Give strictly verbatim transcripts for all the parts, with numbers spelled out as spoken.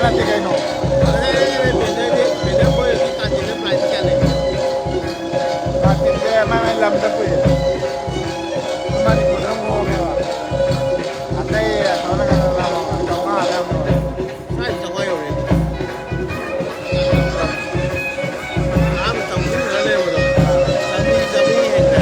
ꯅꯠꯇꯦ ꯀꯩꯅꯣ꯫ ꯀꯥꯇꯤꯟꯁꯦ ꯃꯥꯏ ꯃꯥꯏ ꯂꯝꯗ ꯄꯨꯏ꯫ ꯃꯅꯤꯄꯨꯔꯗ ꯑꯃꯨꯛ ꯍꯣꯡꯉꯦꯕ꯫ ꯑꯇꯩ ꯑꯁꯣꯝꯅ ꯀꯩꯅꯣ ꯆꯥꯝꯃꯉꯥ ꯑꯗꯥꯏꯃꯨꯛ ꯌꯧꯔꯦ꯫ ꯁ꯭ꯋꯥꯏꯗ ꯆꯥꯝꯃꯉꯥ ꯌꯧꯔꯦ꯫ ꯑꯥ ꯆꯥꯝꯃꯔꯤ ꯈꯔ ꯂꯩꯔꯝꯕꯗꯣ꯫ ꯆꯥꯝꯃꯔꯤ, ꯆꯥꯝꯃꯔꯤ ꯍꯦꯟꯈ꯭ꯔꯦ꯫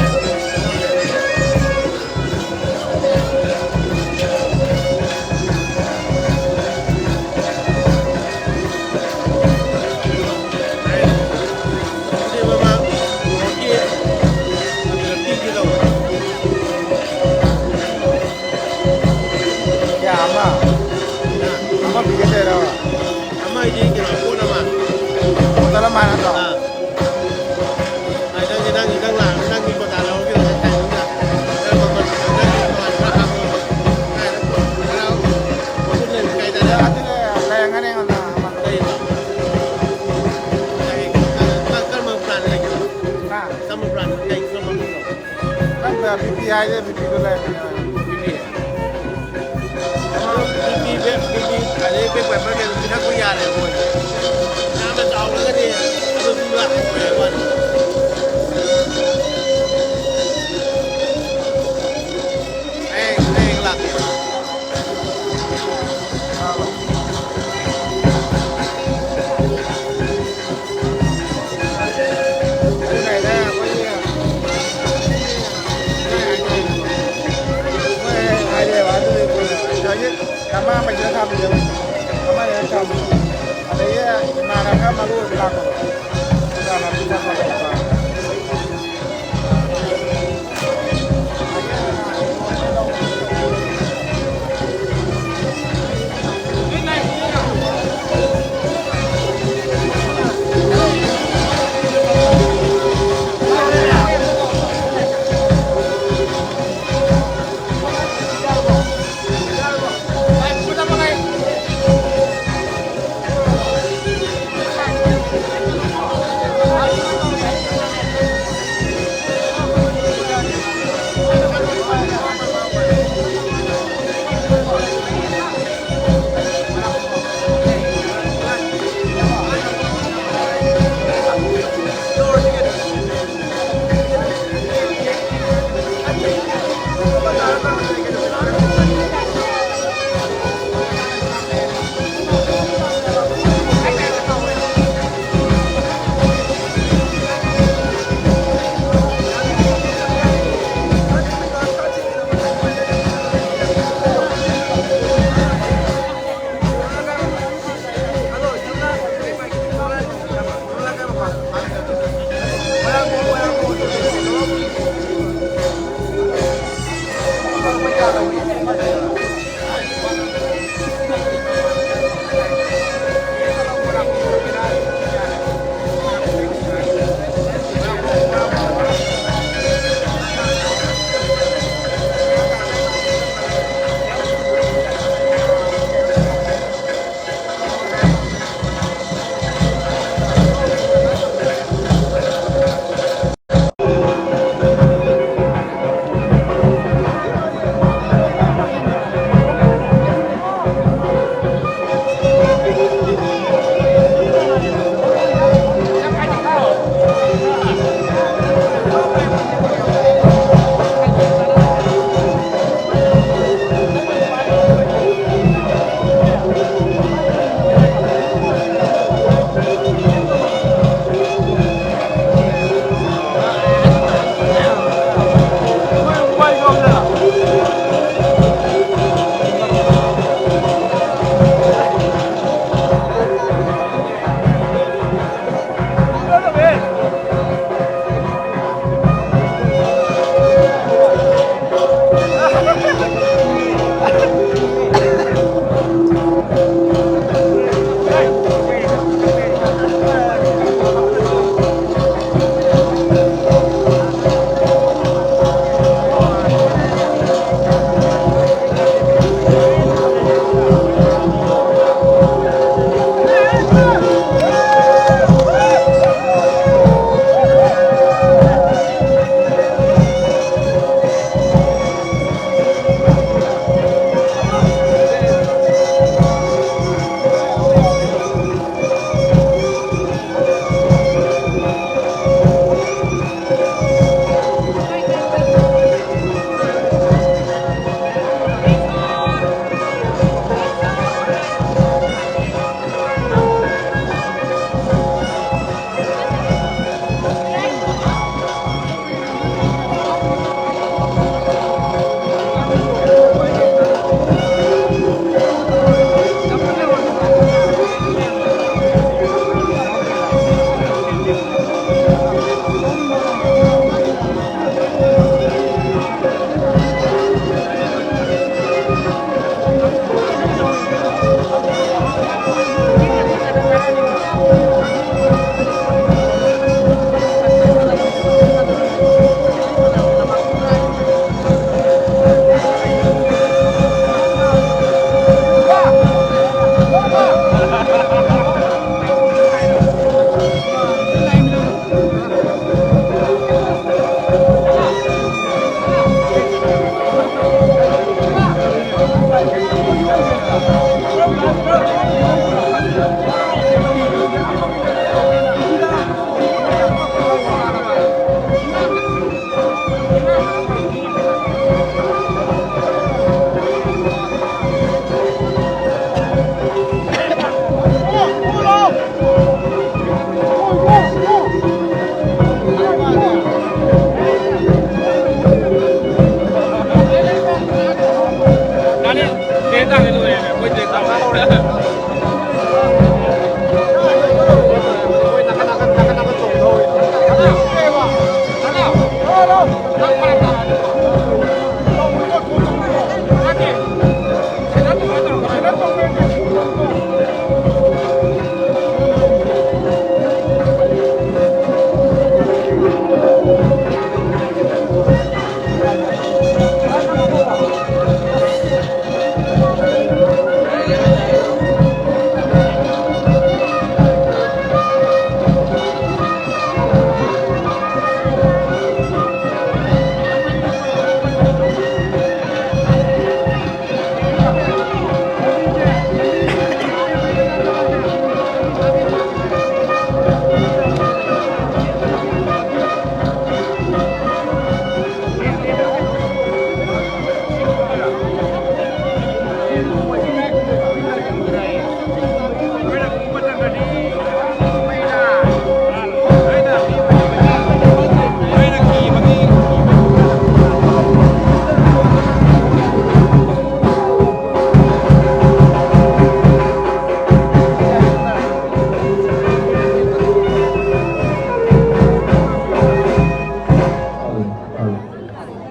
ꯀꯌꯥ ꯑꯃ? ꯑꯃ ꯄꯤꯒꯦ ꯇꯧꯔꯕ? ꯑꯃ ꯍꯥꯏꯗꯤ ꯀꯩꯅꯣ, ꯄꯣꯠ ꯑꯃ꯫ ꯕꯣꯇꯜ ꯑꯃ ꯅꯠꯇ꯭ꯔꯣ? ꯑꯥ꯫ ꯑꯥ, ꯅꯪꯒꯤ, ꯅꯪꯒꯤ, ꯅꯪ ꯂꯥꯛꯑꯒ ꯅꯪꯒꯤ ꯀꯣꯇꯥ ꯂꯧꯔꯒꯦ ꯇꯧꯕ ꯇꯥꯏꯃꯤꯡꯗ꯫ ꯅꯪ ꯃꯃꯜ, ꯅꯪꯒꯤ ꯃꯃꯜ ꯈꯔ ꯍꯥꯞꯄꯣ꯫ ꯀꯥꯏꯗ ꯄꯣꯠ ꯈꯔ ꯄꯣꯠ ꯂꯩꯕ ꯀꯥꯏꯗ? ꯑꯗꯨꯗꯤ ꯂꯩꯔꯝꯒꯅꯤ ꯑꯩꯉꯣꯟꯗ ꯑꯃ꯫ ꯂꯩꯕ꯭ꯔꯣ? ꯀꯔꯤ, ꯀꯔꯝꯕ brand ꯂꯩꯒꯦ? ꯍꯥ? ꯀꯔꯝꯕ brand? ꯀꯩ, ꯀꯔꯝꯕ brand? ꯅꯪꯅ ꯕꯤ ꯄꯤ ꯍꯥꯏꯔꯦ, ꯕꯤ ꯄꯤꯗꯣ ꯂꯩꯔꯝꯒꯅꯤ꯫ B P. ꯑꯗꯣ B P back, B P ꯑꯗꯩ ꯕꯦꯛ ꯋꯥꯏꯄꯔ ꯀꯩꯅꯣ ꯄꯤꯊꯛꯄ ꯌꯥꯔꯦ ꯃꯣꯏ꯫ ꯌꯥꯝꯅ ꯆꯥꯎꯔꯒꯗꯤ ꯑꯗꯨ ꯄꯤꯕ ꯍꯩꯇ꯭ꯔꯦ ꯋꯥꯅꯤ꯫ ꯍꯌꯦꯡ, ꯍꯌꯦꯡ ꯂꯥꯛꯀꯦ꯫ ꯑꯗꯨꯅ ꯑꯩꯅ ꯑꯩꯈꯣꯏꯒꯤ ꯍꯣꯏ, ꯍꯥꯏꯔꯦꯕ꯫ ꯑꯗꯨꯗꯤ ꯉꯁꯥꯏꯒꯤ ꯅꯃꯥ ꯄꯩꯁꯥ ꯊꯝꯃꯤꯅꯦꯕ꯫ ꯑꯃꯅ ꯍꯦꯛ ꯊꯝꯃꯤ꯫ ꯑꯗꯒꯤ ꯏꯃꯥꯟꯅꯕ ꯈꯔ ꯃꯔꯨ ꯑꯣꯏꯕ ꯂꯥꯛꯄꯗꯣ꯫ ꯑꯗꯨꯅ ꯂꯝꯕꯤ ꯆꯠꯄ ꯈꯣꯠꯄ꯫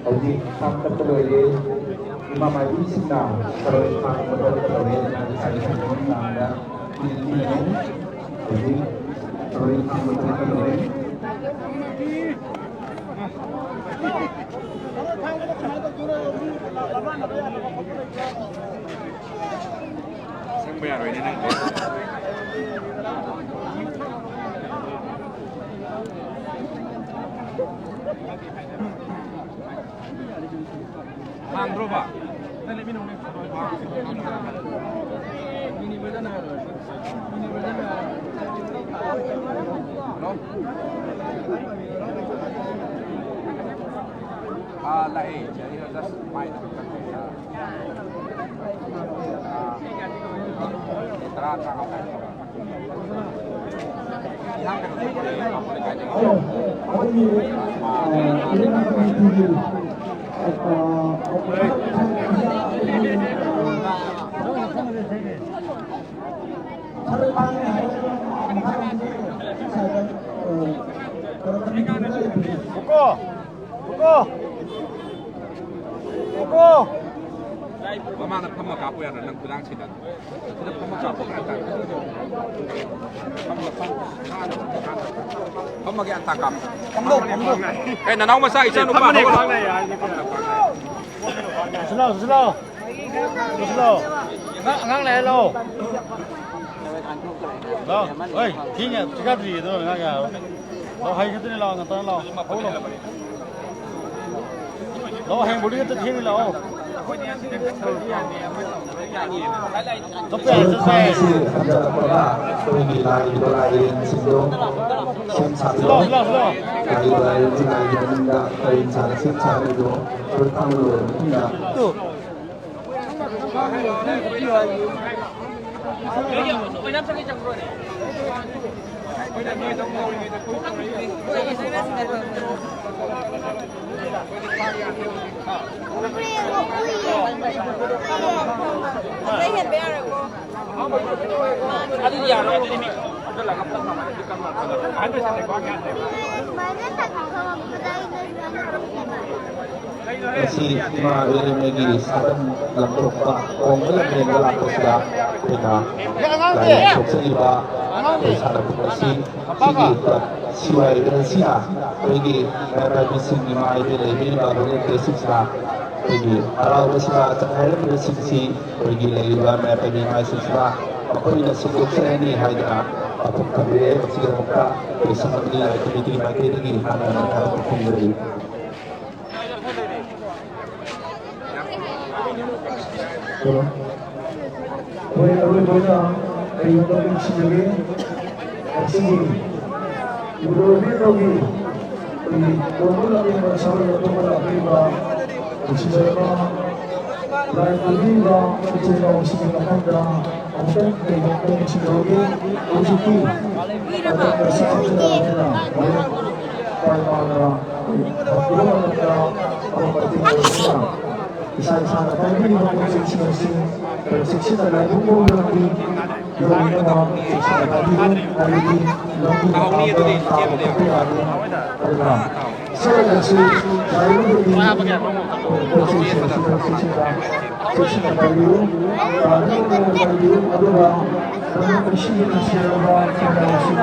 ꯍꯧꯖꯤꯛ ꯊꯥꯡ ꯀꯠꯄ ꯂꯣꯏꯔꯦ꯫ ꯏꯃꯥ ꯃꯥꯏꯕꯤꯁꯤꯡꯅ ꯊꯔꯣꯏ ꯊꯥꯡ ꯀꯠꯄ ꯇꯧꯔꯦ꯫ ꯂꯩꯁꯥꯕꯤꯁꯤꯡꯒꯤ ꯃꯃꯥꯡꯗ ꯍꯧꯖꯤꯛ ꯊꯔꯣꯏ ꯊꯥꯡ ꯀꯠꯄ ꯂꯣꯏꯔꯦ꯫ ꯆꯪꯕ ꯌꯥꯔꯣꯏꯅꯦ ꯅꯪꯗꯤ꯫ ꯍꯥꯡꯗ꯭ꯔꯣꯕ? ꯅꯪ ꯂꯦꯞꯃꯤꯟꯅꯧꯅꯦ꯫ ꯑꯥ, ꯂꯥꯛꯑꯦ, ꯏꯆꯦ꯫ ꯑꯩꯅ just ꯃꯥꯏꯗ ꯈꯛꯇꯪ, ꯑꯥ, ꯇꯔꯥ, ꯇꯔꯥꯃꯉꯥ꯫ ꯀꯣꯀꯣ! ꯀꯣꯀꯣ! ꯀꯣꯀꯣ! ꯃꯃꯥꯡꯗ ꯐꯝꯃ ꯀꯥꯞꯄꯨ ꯌꯥꯗ꯭ꯔꯥ? ꯅꯪ ꯈꯨꯗꯥꯡ ꯁꯤꯗ꯫ ꯁꯤꯗ ꯐꯝꯃ ꯀꯥꯞꯄꯨ ꯌꯥꯗ꯭ꯔꯥ? ꯐꯝꯃ, ꯐꯝꯃ꯫ ꯐꯝꯃꯒꯦ, ꯑꯟꯇꯥ ꯀꯥꯞꯄꯨ꯫ ꯐꯝꯃꯣ, ꯐꯝꯃꯣ꯫ ꯑꯦ, ꯅꯅꯥꯎ ꯃꯆꯥ, ꯏꯆꯥ ꯅꯨꯄꯥ, ꯐꯝꯃꯅꯦ, ꯍꯧꯒꯠꯂꯣ꯫ ꯐꯝꯃꯅꯦ, ꯌꯥꯔꯦ꯫ ꯂꯥꯛꯑꯣ, ꯂꯥꯛꯑꯣ꯫ ꯑꯉꯥꯡ, ꯑꯉꯥꯡ ꯂꯩꯍꯜꯂꯣ꯫ ꯂꯥꯛꯑꯣ꯫ ꯍꯣꯏ, ꯊꯦꯡꯉꯦ, ꯆꯥꯛ ꯆꯥꯗ꯭ꯔꯤꯌꯦ, ꯑꯗꯣ ꯑꯉꯥꯡ ꯌꯥꯔꯣꯏ꯫ ꯂꯥꯛꯑꯣ, ꯍꯌꯦꯡ ꯈꯛꯇꯅꯤ, ꯂꯥꯛꯑꯣ, ꯉꯟꯇꯥꯅ ꯂꯥꯛꯑꯣ꯫ ꯍꯧꯒꯠꯂꯣ꯫ ꯂꯥꯛꯑꯣ, ꯍꯌꯦꯡ ꯕꯣꯔꯗꯤꯡ ꯈꯛꯇ ꯊꯦꯡꯅ ꯂꯥꯛꯑꯣ꯫ ꯆꯠꯄ ꯌꯥꯏ, ꯆꯠꯄ ꯌꯥꯏ꯫ ꯁꯤ ꯍꯟꯖꯤꯜꯂꯛꯄꯒ ꯑꯩꯈꯣꯏꯒꯤ ꯂꯥꯛꯏꯕ ꯂꯥꯏꯔꯦꯟꯁꯤꯡꯗꯣ ꯁꯦꯝ ꯁꯥꯕꯤꯔꯣ꯫ ꯂꯥꯛꯑꯣ, ꯂꯥꯛꯑꯣ, ꯂꯥꯛꯑꯣ꯫ ꯂꯥꯛꯏꯕ ꯂꯥꯏꯔꯦꯟꯁꯤꯡ ꯂꯥꯛꯏꯕ ꯃꯅꯨꯡꯗ ꯄꯔꯦꯡ ꯁꯥꯅ ꯁꯦꯝ ꯁꯥꯕꯤꯔꯣ꯫ ꯂꯣꯏ ꯈꯪꯕ ꯂꯣꯏꯔꯕ ꯃꯇꯨꯡꯗ ꯑꯗꯨꯗꯤ ꯌꯥꯔꯣꯏ, ꯑꯗꯨꯗꯤ ꯃꯤ ꯉꯁꯤ ꯏꯃꯥ ꯏꯕꯦꯟ ꯏꯃꯣꯏꯒꯤ ꯁꯥꯗꯝ ꯂꯪꯊꯣꯛꯄ ꯀꯣꯡꯕ ꯂꯝꯖꯦꯟꯗ ꯂꯥꯛꯄꯁꯤꯗ ꯑꯩꯈꯣꯏꯅ ꯂꯥꯏ ꯊꯣꯛꯆꯔꯤꯕ ꯑꯩꯈꯣꯏ ꯁꯥꯟꯅꯄꯨꯡ ꯑꯁꯤ ꯁꯤꯒꯤ ꯁꯤ ꯋꯥꯏ ꯑꯦꯜ ꯁꯤꯅ ꯑꯩꯈꯣꯏꯒꯤ ꯃꯩꯔꯥ ꯄꯥꯏꯕꯤꯁꯤꯡ ꯏꯃꯥ ꯏꯕꯦꯟ ꯂꯩꯕꯤꯔꯤꯕ ꯚꯣꯂꯨꯟꯇꯤꯌꯔꯁꯤꯡꯁꯤꯅ ꯑꯩꯈꯣꯏꯒꯤ ꯍꯔꯥꯎꯕꯁꯤꯗ ꯆꯈꯥꯏꯔꯝꯂꯤꯕꯁꯤꯡꯁꯤ ꯑꯩꯈꯣꯏꯒꯤ ꯂꯩꯔꯤꯕ ꯃꯩꯔꯥ ꯄꯥꯏꯕꯤ ꯏꯃꯥꯁꯤꯡꯁꯤꯅ ꯃꯈꯣꯏꯅ ꯁꯦꯡꯗꯣꯛꯆꯔꯅꯤ ꯍꯥꯏꯗꯅ ꯋꯥꯐꯝ ꯊꯝꯕꯤꯔꯦ꯫ ꯃꯁꯤꯒꯤꯗꯃꯛꯇ ꯑꯩꯈꯣꯏ ꯁꯪꯒꯝꯒꯤ ꯂꯥꯏ ꯀꯃꯤꯇꯤꯒꯤ ꯃꯥꯏꯀꯩꯗꯒꯤ ꯍꯥꯟꯅ ꯍꯟꯅ ꯊꯥꯒꯠꯄ ꯐꯣꯡꯖꯔꯤ꯫ ꯍꯣꯏ, ꯑꯔꯣꯏꯕ ꯑꯣꯏꯅ ꯑꯩꯉꯣꯟꯗ ꯅꯨꯡꯁꯤꯖꯔꯤ꯫ ꯉꯁꯤꯒꯤ ꯏꯕꯨꯙꯧꯒꯤ ꯑꯩꯈꯣꯏꯒꯤ ꯇꯣꯟꯕ ꯂꯥꯛꯂꯤꯕ ꯁꯍꯔ ꯑꯇꯣꯞꯄ ꯂꯥꯛꯂꯤꯕ ꯅꯨꯡꯁꯤꯖꯔꯕ ꯂꯥꯏ ꯄꯨꯕꯤꯔꯤꯕ ꯏꯆꯤꯜ ꯏꯅꯥꯎꯁꯤꯡꯒꯤ ꯃꯐꯝꯗ ꯑꯃꯨꯛꯇꯪ ꯀꯩꯅꯣꯝꯇ ꯅꯤꯡꯁꯤꯡꯖꯍꯧꯒꯦ꯫ ꯍꯧꯖꯤꯛꯇꯤ ꯃꯇꯝꯅ ꯁꯥꯡꯖꯔꯕꯅꯤꯅ ꯃꯔꯨꯞ ꯄꯥꯏꯃꯥꯅ ꯑꯩꯈꯣꯏ ꯍꯧꯈꯤꯕ ꯃꯇꯝꯗ ꯑꯃ ꯃꯇꯦꯡ ꯑꯣꯏꯕꯅꯤꯅ ꯏꯁꯥ ꯏꯁꯥꯅ ꯄꯥꯏꯕꯤꯔꯤꯕ ꯄꯣꯠꯆꯩꯁꯤꯡ ꯑꯁꯤ ꯈꯔ ꯆꯦꯛꯁꯤꯟꯅ ꯂꯥꯏꯕꯨꯡ ꯂꯣꯝꯗ ꯂꯝꯕꯤ ꯌꯧꯅꯅꯕ ꯆꯦꯛꯁꯤꯟꯅ ꯄꯥꯏꯕꯤꯌꯨ, ꯍꯥꯏꯕꯗꯤ ꯂꯝꯕꯤ ꯃꯇꯥꯗ ꯇꯥꯕ ꯈꯣꯠꯄ ꯌꯥꯔꯦ꯫ ꯑꯗꯨꯅ ꯁꯔꯛ ꯑꯁꯤ ꯌꯥꯔꯤꯕꯃꯈꯩꯗꯤ ꯄꯣꯠꯆꯩꯁꯤꯡ ꯑꯁꯤ ꯈꯔ ꯆꯦꯛꯁꯤꯟꯅ, ꯆꯦꯛꯁꯤꯟꯅ ꯄꯥꯏꯕꯤꯌꯨ, ꯇꯥꯗꯅꯕ ꯄꯥꯏꯕꯤꯌꯨ꯫ ꯑꯗꯨꯒ ꯃꯔꯨꯞ ꯉꯁꯤꯒꯤ ꯅꯨꯡꯁꯤꯔꯕ ꯈꯨꯟꯗꯥꯏ ꯑꯁꯤ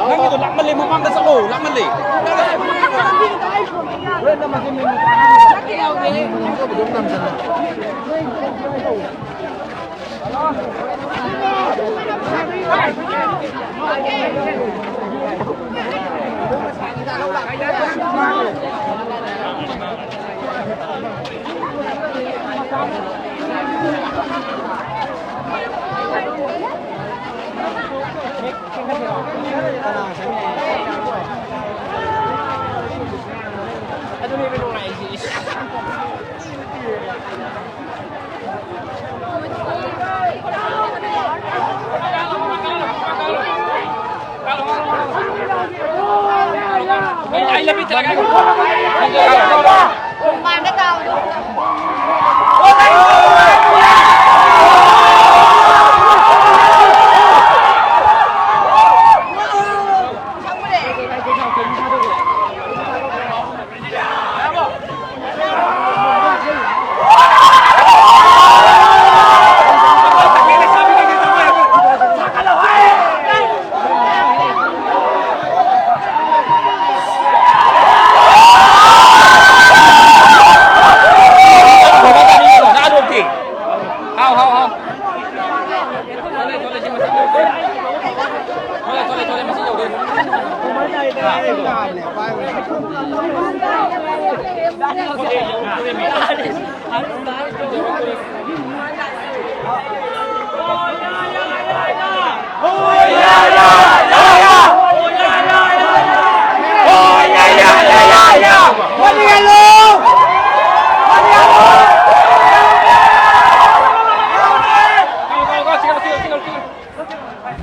ꯅꯪꯒꯤꯗꯣ ꯂꯥꯞꯃꯜꯂꯦ, ꯃꯃꯥꯡꯗ ꯆꯠꯂꯣ, ꯂꯥꯞꯃꯜꯂꯦ꯫ ꯑꯗꯨꯅꯦꯕ ꯅꯨꯡꯉꯥꯏꯔꯤꯁꯦ꯫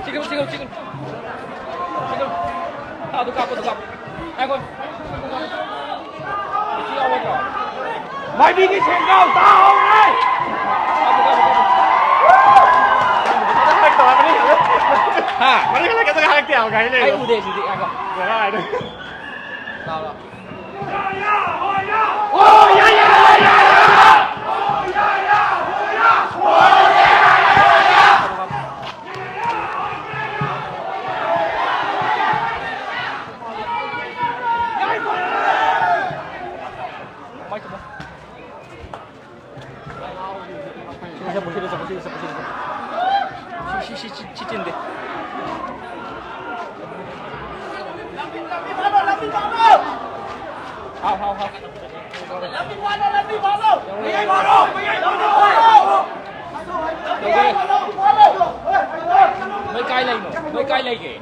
ꯆꯤꯛꯀꯅꯨ, ꯆꯤꯛꯀꯅꯨ, ꯆꯤꯛꯀꯅꯨ꯫ ꯆꯤꯛꯀꯅꯨ꯫ ꯑꯗꯨ ꯀꯥꯞꯄꯣ, ꯑꯗꯨ ꯀꯥꯞꯄꯣ꯫ ꯉꯥꯏꯈꯣ꯫ ꯁꯤ ꯌꯥꯎꯔꯣꯏꯗ꯭ꯔꯣ? ꯃꯥꯏꯕꯤꯒꯤ ꯁꯦꯟꯖꯥꯎ ꯇꯥꯍꯧꯔꯦ! ꯀꯥꯞꯄꯣ, ꯀꯥꯞꯄꯣ, ꯀꯥꯞꯄꯣ꯫ ꯍꯥ? ꯃꯅꯤꯡ ꯍꯜꯂꯛꯀꯗ꯭ꯔꯥ ꯍꯥꯏꯔꯛꯇꯦ ꯍꯥꯏꯕ ꯒꯥꯔꯤ ꯑꯩ ꯂꯩꯔꯣ꯫ ꯎꯗꯦ ꯑꯗꯨꯗꯤ, ꯉꯥꯏꯈꯣ꯫ ꯕꯦꯔꯥꯅꯤ꯫ ꯂꯥꯎ, ꯂꯥꯎ꯫ ꯁꯤ, ꯁꯤ, ꯁꯤ, ꯁꯤ, ꯁꯤ ꯆꯤꯟꯗꯦ꯫ ꯍꯥꯎ, ꯍꯥꯎ, ꯍꯥꯎ꯫ ꯅꯣꯏ ꯀꯥꯏ ꯂꯩꯅꯣ? ꯅꯣꯏ ꯀꯥꯏ ꯂꯩꯒꯦ?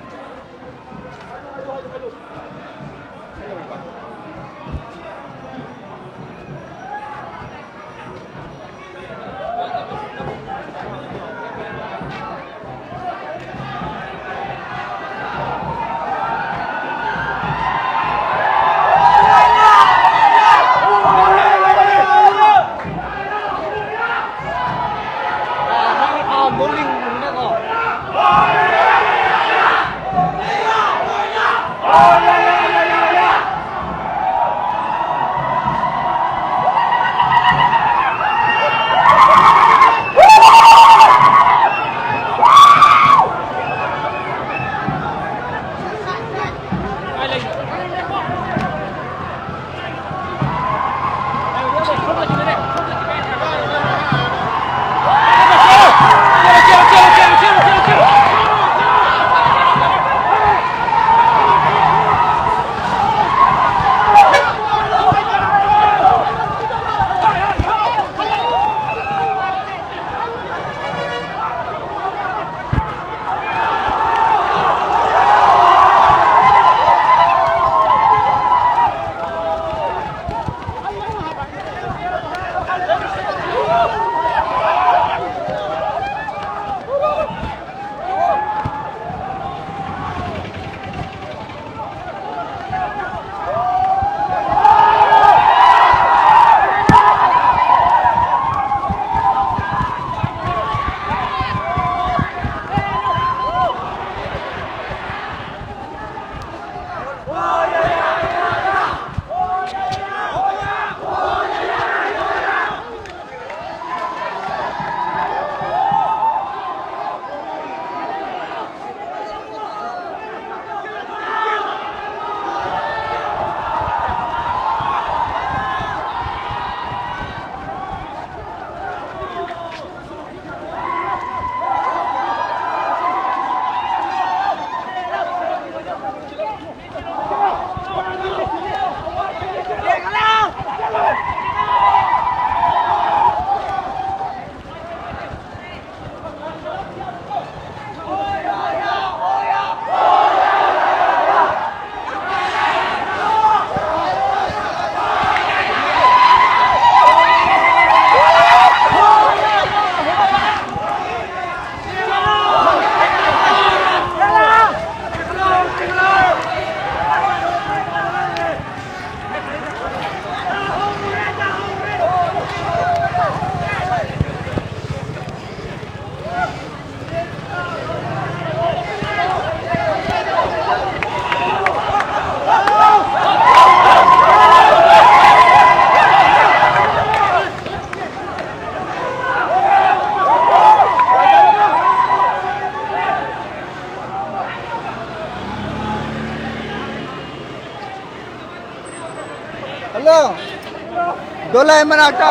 ꯗꯣꯂꯥꯏ ꯃꯅꯥꯛꯇ꯫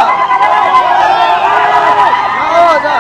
ꯂꯥꯛꯑꯣ ꯑꯗ꯫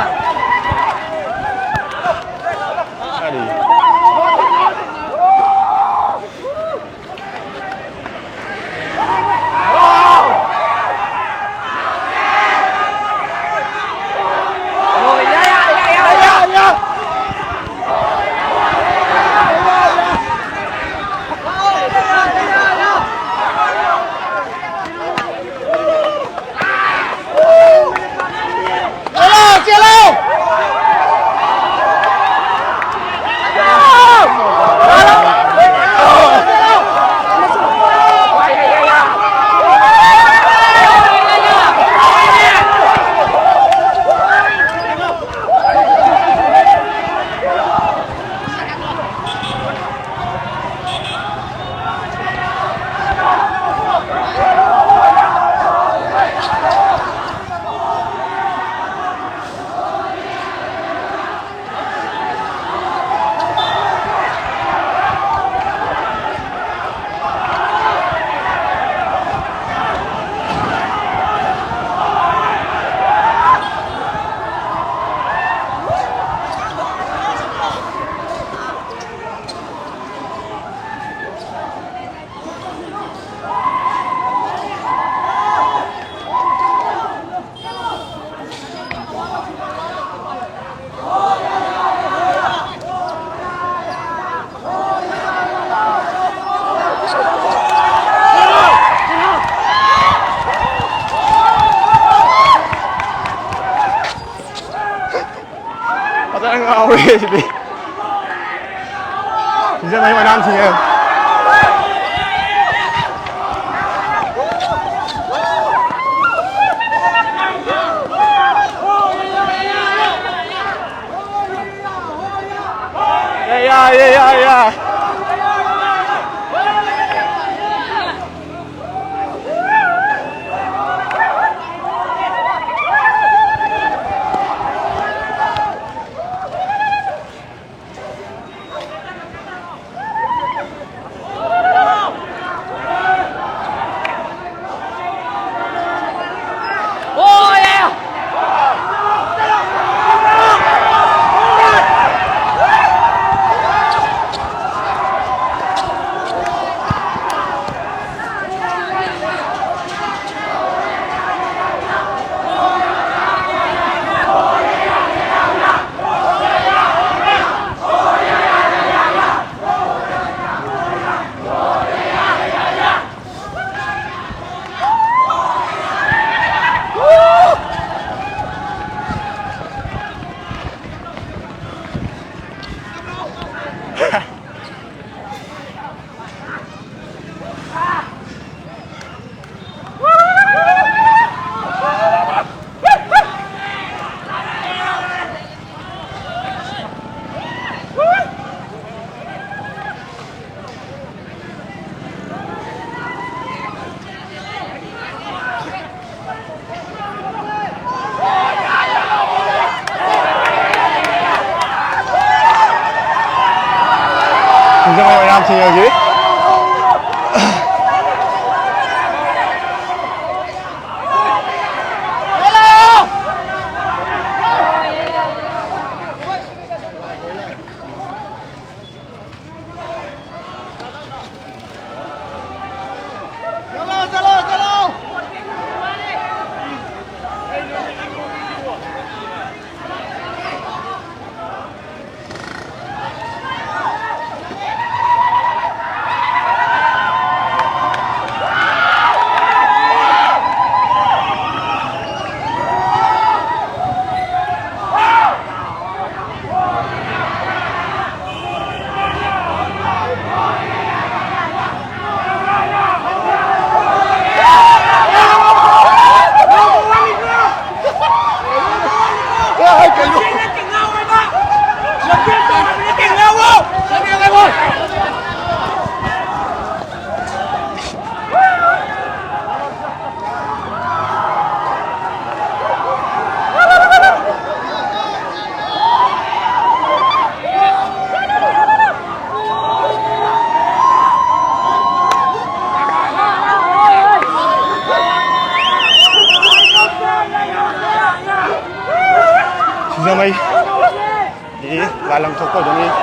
ꯐꯖꯅ ꯉꯥꯎꯔꯦ ꯁꯤꯗꯤ꯫ ꯁꯤꯖꯟ ꯃꯍꯤ ꯃꯅꯥꯝ ꯁꯤꯡꯉꯦ꯫ ꯌꯥ, ꯌꯥ, ꯌꯥ, ꯌꯥ, ꯌꯥ꯫ ꯁꯤꯡꯖꯃꯩ ꯑꯣꯏꯅꯥꯝ ꯊꯦꯡꯅꯈꯤ꯫ ꯁꯤꯡꯖꯃꯩ꯫ ꯗꯤ ꯂꯥꯏꯂꯪ ꯊꯣꯛꯄ ꯑꯗꯨꯝ ꯌꯦꯡ꯫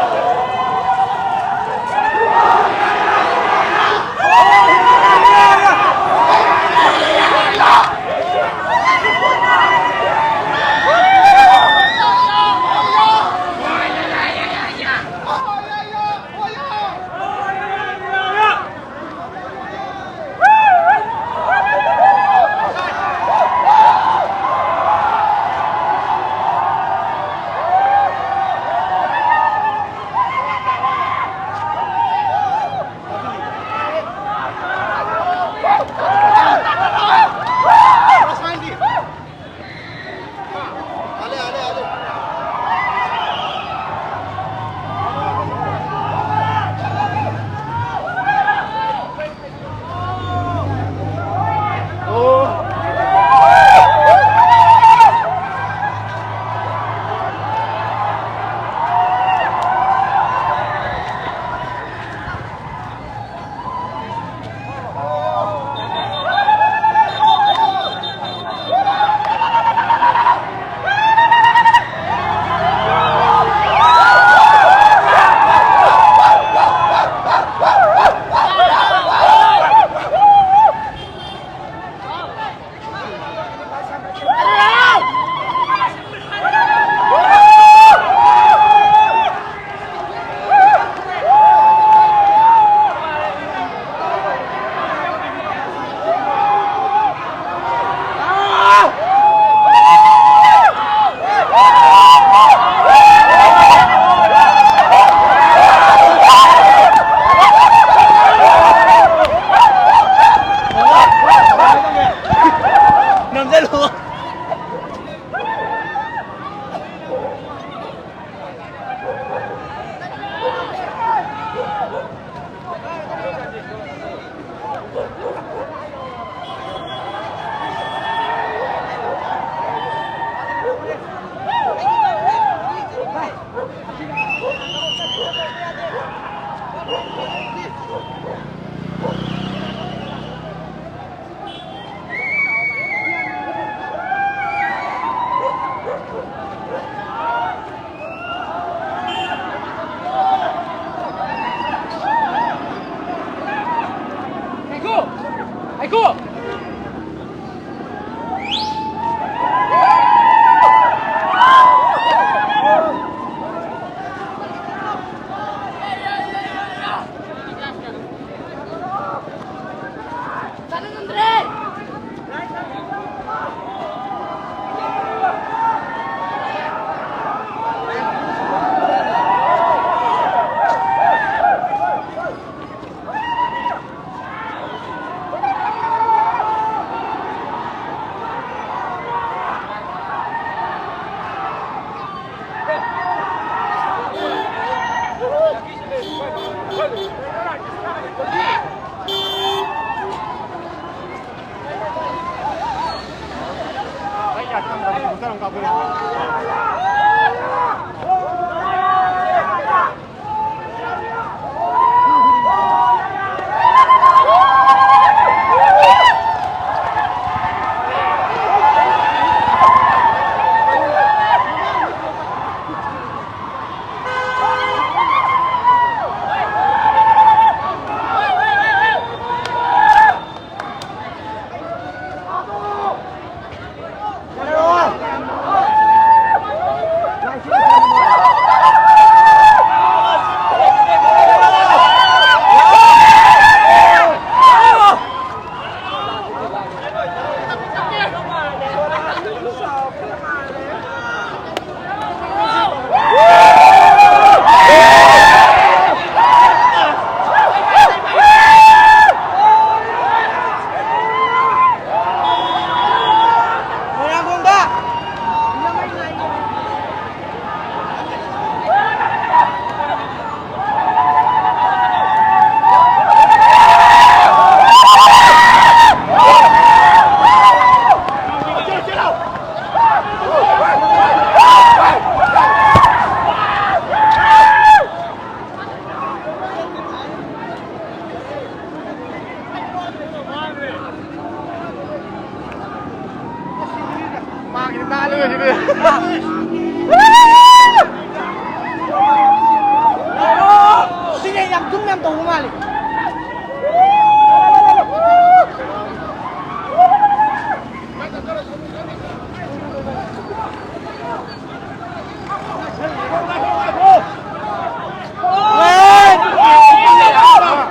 ꯁꯤꯅꯦ ꯌꯥꯝ ꯖꯨꯝ ꯌꯥꯝ ꯇꯧꯕ ꯃꯥꯜꯂꯤ꯫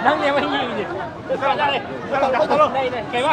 ꯅꯪꯅꯦꯕ ꯌꯦꯡꯉꯤꯁꯦ꯫ ꯀꯩꯕ?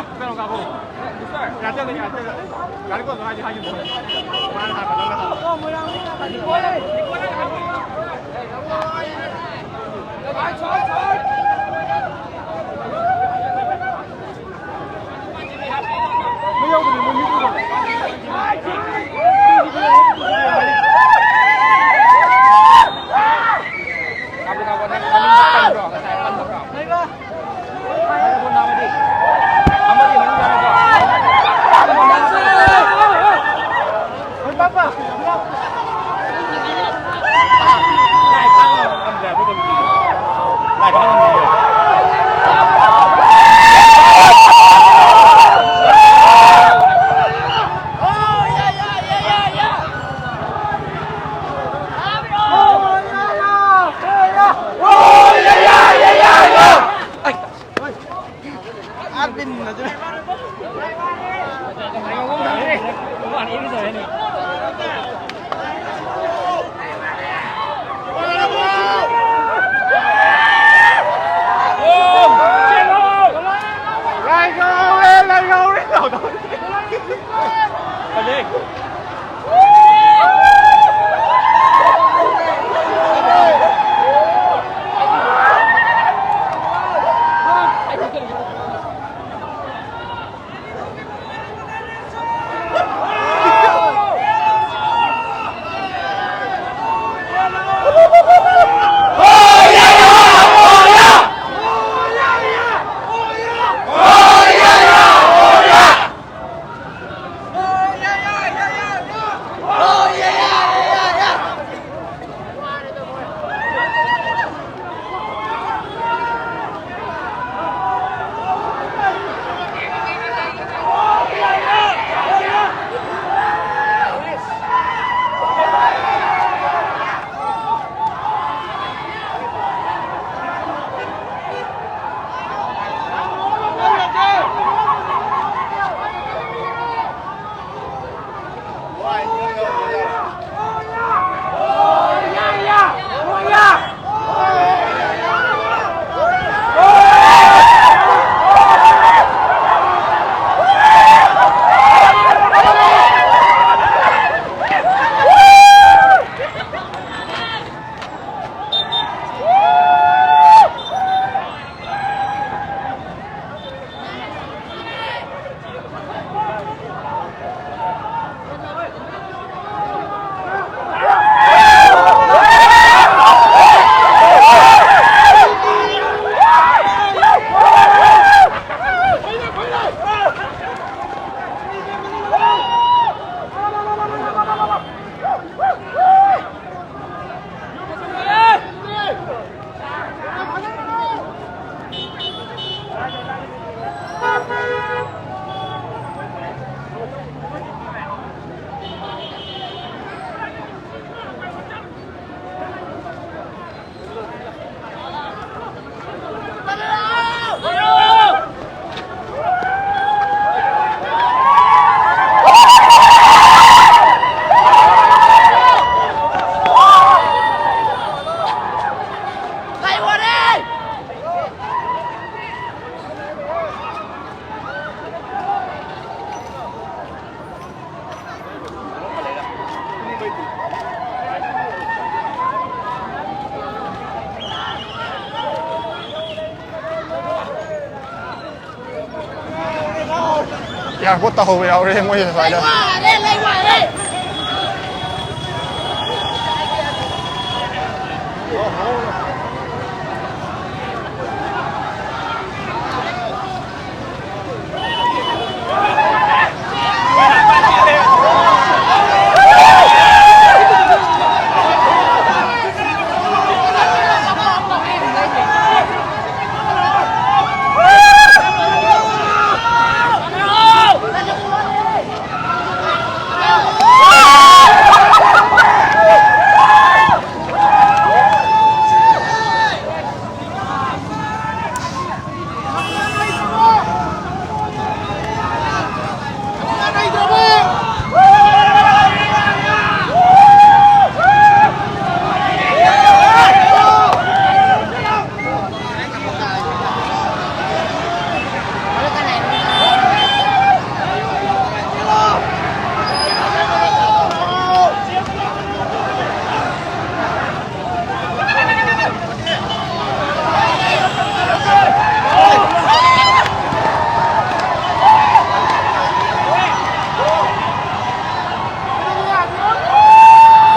ꯑꯦꯌꯥꯔꯄꯣꯔꯠ ꯇꯧꯍꯧꯕ ꯌꯥꯎꯔꯦ ꯃꯣꯏ ꯁ꯭ꯋꯥꯏꯗ꯫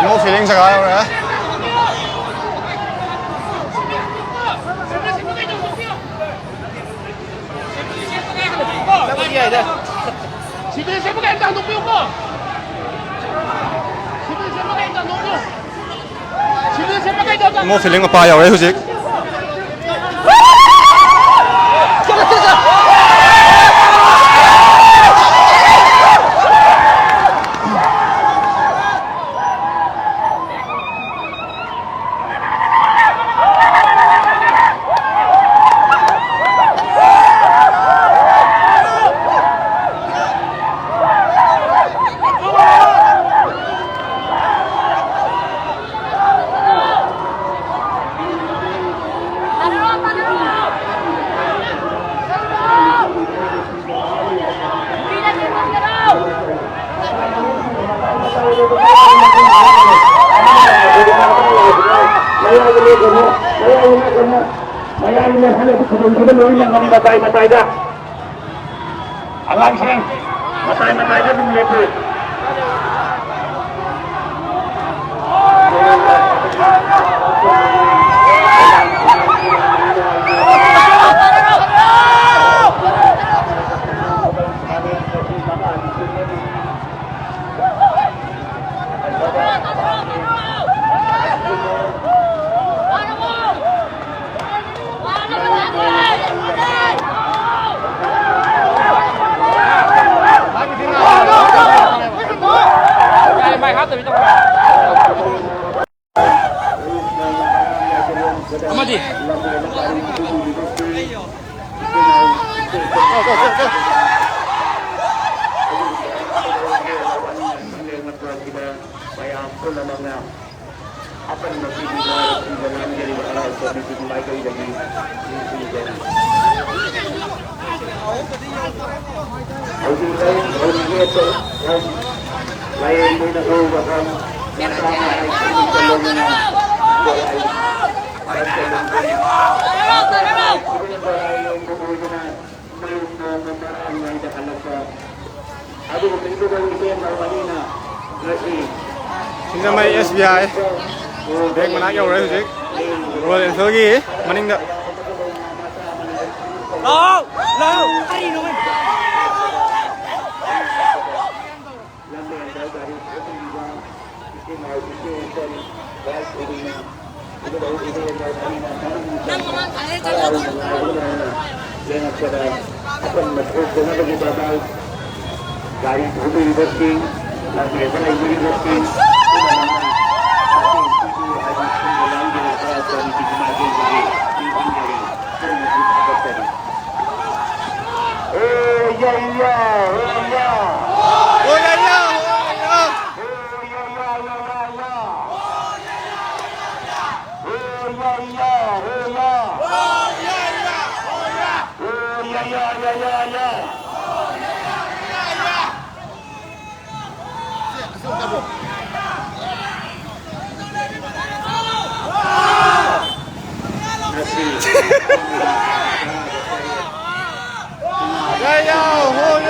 ꯅꯣ ꯐꯤꯂꯤꯡ ꯖꯒꯥ ꯌꯧꯔꯦ꯫ ꯁꯤꯚꯤꯜ ꯁꯦꯝꯕꯒ ꯑꯝꯇ ꯍꯟꯗꯣꯛꯄꯤꯌꯨꯀꯣ꯫ ꯁꯤꯚꯤꯜ ꯁꯦꯝꯕꯒ ꯑꯝꯇ ꯍꯟꯗꯣꯛꯄꯤꯌꯨ꯫ ꯁꯤꯚꯤꯜ ꯁꯦꯝꯕꯒ ꯑꯝꯇ ꯍꯟꯗꯣꯛꯄꯤꯌꯨ꯫ ꯅꯣ ꯐꯤꯂꯤꯡ ꯃꯄꯥ ꯌꯧꯔꯦ ꯍꯧꯖꯤꯛ꯫ ꯃꯌꯥꯝꯒꯤ ꯍꯟꯗꯛ ꯈꯨꯗꯣꯡꯊꯤꯕ ꯂꯣꯏꯅ ꯉꯝꯕ ꯃꯇꯥꯏ ꯃꯇꯥꯏꯗ꯫ ꯑꯉꯥꯡꯁꯤꯡ, ꯃꯇꯥꯏ ꯃꯇꯥꯏꯗ ꯑꯗꯨꯝ ꯂꯦꯞꯄꯨ꯫ ꯑꯃꯗꯤ꯫ ꯃꯌꯥꯝ ꯄꯨꯝꯅꯃꯛꯅ ꯑꯄꯟꯕ ꯄꯤꯕꯤꯕ ꯂꯥꯡꯖꯔꯤꯕ ꯍꯔꯥꯎ ꯀꯨꯝꯍꯩꯒꯤ ꯃꯥꯏꯀꯩꯗꯒꯤ ꯅꯤꯡꯁꯤꯡꯖꯔꯤ꯫ ꯍꯧꯖꯤꯛ ꯂꯩ, ꯍꯧꯖꯤꯛ ꯌꯦꯠꯇ ꯂꯩ, ꯂꯥꯏꯌꯦꯡꯕꯅ ꯎꯕ ꯐꯝ, ꯃꯁꯥ ꯃꯍꯥꯏ ꯈꯪꯗ ꯂꯣꯏꯅꯅ ꯒꯣꯂꯥꯏ ꯃꯔꯛꯇ ꯂꯣꯏꯅꯅ ꯒꯣꯂꯥꯏ ꯂꯣꯏꯕ ꯑꯣꯏꯗꯅ ꯃꯌꯨꯝ ꯅꯣꯡꯃ ꯃꯔꯥꯡ ꯉꯩꯗ ꯍꯜꯂꯛꯄ꯫ ꯑꯗꯨꯒ ꯃꯤꯗꯨꯗ ꯏꯕꯦꯟ ꯅꯧꯕꯅꯤꯅ ꯉꯁꯤ ꯁꯤꯡꯖꯃꯩ ꯑꯦꯁ ꯕꯤ ꯑꯥꯏ ꯕꯦꯡ ꯃꯅꯥꯛ ꯌꯧꯔꯦ ꯍꯧꯖꯤꯛ꯫ ꯔꯣꯌꯦꯜ ꯑꯦꯟꯐꯤꯜꯒꯤ ꯃꯅꯤꯡꯗ꯫ ꯂꯥꯎ! ꯂꯥꯎ! ꯀꯔꯤꯅꯣ? ꯂꯝꯕꯦꯟꯗ ꯒꯥꯔꯤ ꯊꯧꯕꯤꯕ ꯏꯆꯤꯟ ꯏꯅꯥꯎ ꯏꯆꯦ ꯏꯆꯟ ꯚꯥꯏ ꯈꯨꯗꯤꯡꯃꯛ ꯅꯪ ꯃꯃꯥꯡ ꯊꯥꯅ ꯆꯠꯂꯣ꯫ ꯌꯦꯡꯉꯛꯄꯗ ꯑꯄꯟꯕ ꯊꯣꯛꯇꯅꯕꯒꯤꯗꯃꯛ ꯒꯥꯔꯤ ꯊꯧꯕꯤꯔꯤꯕꯁꯤꯡ, ꯂꯝꯕꯦꯟꯗ ꯂꯩꯕꯤꯔꯤꯕꯁꯤꯡ ꯄꯨꯝꯅꯃꯛꯅ ꯃꯇꯦꯡ ꯄꯤꯕꯤꯌꯨ ꯍꯥꯏꯅ ꯁꯤꯟꯕ ꯂꯥꯡꯕꯤꯔꯤꯕ ꯀꯃꯤꯇꯤꯒꯤ ꯃꯥꯏꯀꯩꯗꯒꯤ ꯅꯤꯡꯁꯤꯡꯖꯔꯤ꯫ ꯄꯨꯝꯅꯃꯛꯄꯨ ꯊꯥꯒꯠꯆꯔꯤ꯫ ꯑꯣ ꯌꯥ ꯌꯥ, ꯑꯣ ꯌꯥ꯫ ꯑꯣ ꯌꯥ ꯌꯥ, ꯑꯣ ꯌꯥ ꯌꯥ꯫ ꯑꯣ ꯌꯥ ꯌꯥ꯫ ꯍꯣꯌꯥ! ꯍꯣꯌꯥ! ꯍꯣꯌꯥ! ꯍꯣꯌꯥ! ꯍꯣꯌꯥ! ꯍꯣꯌꯥ! ꯌꯥ! ꯌꯥ! ꯌꯥ! ꯌꯥ! ꯌꯥ! ꯉꯁꯤ ꯌꯥ! ꯌꯥ! ꯍꯣꯌꯥ!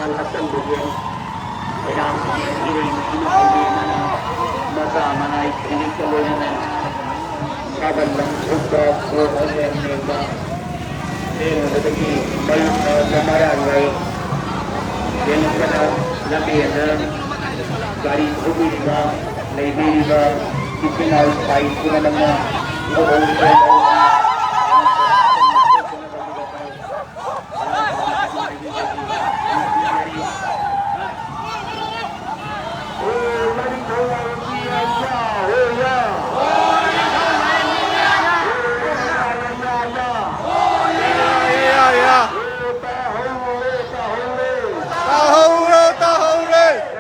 ꯑꯆꯝꯕꯒꯤ ꯃꯌꯥꯝꯒꯤ ꯏꯔꯩ ꯏꯃꯥ ꯏꯕꯦꯝꯃꯅ ꯃꯆꯥ ꯃꯅꯥꯏ ꯀ꯭ꯂꯤꯅꯤꯛꯀ ꯂꯣꯏꯅꯅ ꯊꯥꯕꯜ ꯂꯪ ꯊꯣꯛꯄ ꯀꯣꯛ ꯑꯃ ꯂꯦꯡꯕ ꯂꯦꯡꯕꯗꯒꯤ ꯃꯌꯨꯝꯗ ꯃꯔꯥꯡ ꯂꯩ꯫ ꯌꯦꯡꯉꯛꯄꯗ ꯂꯝꯕꯦꯟꯗ ꯒꯥꯔꯤ ꯊꯧꯕꯤꯔꯤꯕ, ꯂꯩꯕꯤꯔꯤꯕ ꯏꯆꯤꯟ ꯏꯅꯥꯎ ꯁꯥꯏ ꯄꯨꯝꯅꯃꯛꯅ ꯂꯨꯍꯣꯡꯂꯤꯕ ꯇꯥꯍꯧꯔꯦ, ꯇꯥꯍꯧꯔꯦ꯫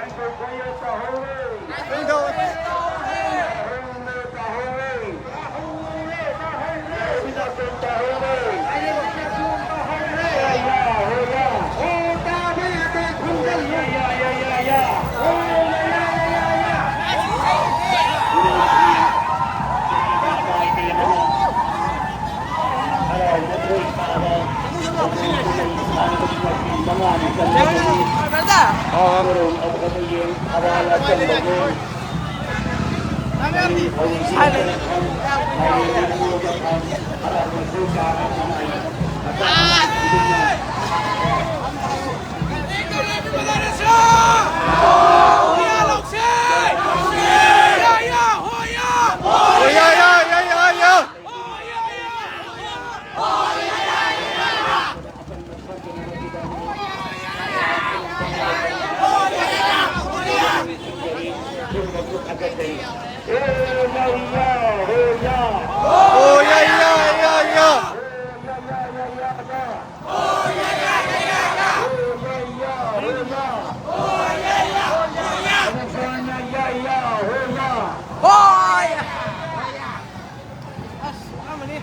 ꯍꯣꯏ!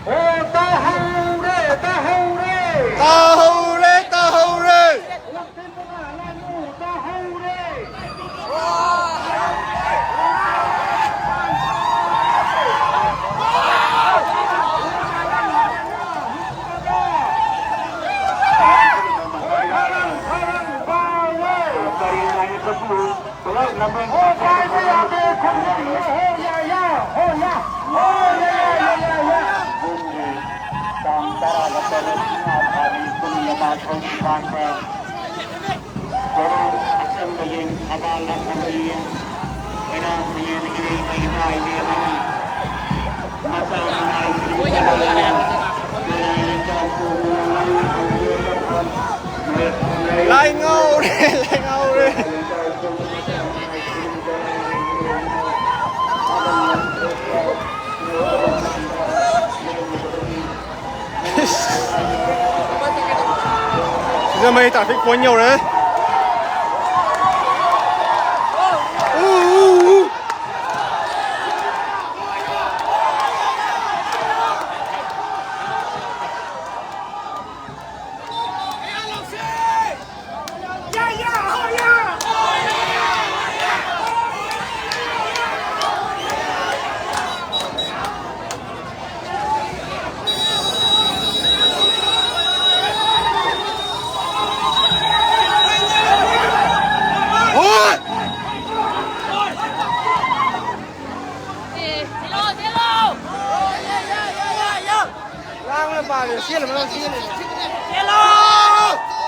ꯑꯣ, ꯇꯥꯍꯧꯔꯦ, ꯇꯥꯍꯧꯔꯦ! ꯇꯥꯍꯧꯔꯦ, ꯇꯥꯍꯧꯔꯦ! ꯇꯥꯍꯧꯔꯦ! ꯂꯥꯏ ꯉꯥꯎꯔꯦ, ꯂꯥꯏ ꯉꯥꯎꯔꯦ꯫ ꯁꯤꯡꯖꯃꯩ traffic point ꯌꯧꯔꯦ꯫ ꯂꯥꯡꯕꯅ ꯄꯥꯝꯃꯦ꯫ ꯆꯦꯜꯂꯨ, ꯃꯅꯥꯛ ꯆꯦꯜꯂꯨ꯫ ꯆꯦꯜꯂꯣ!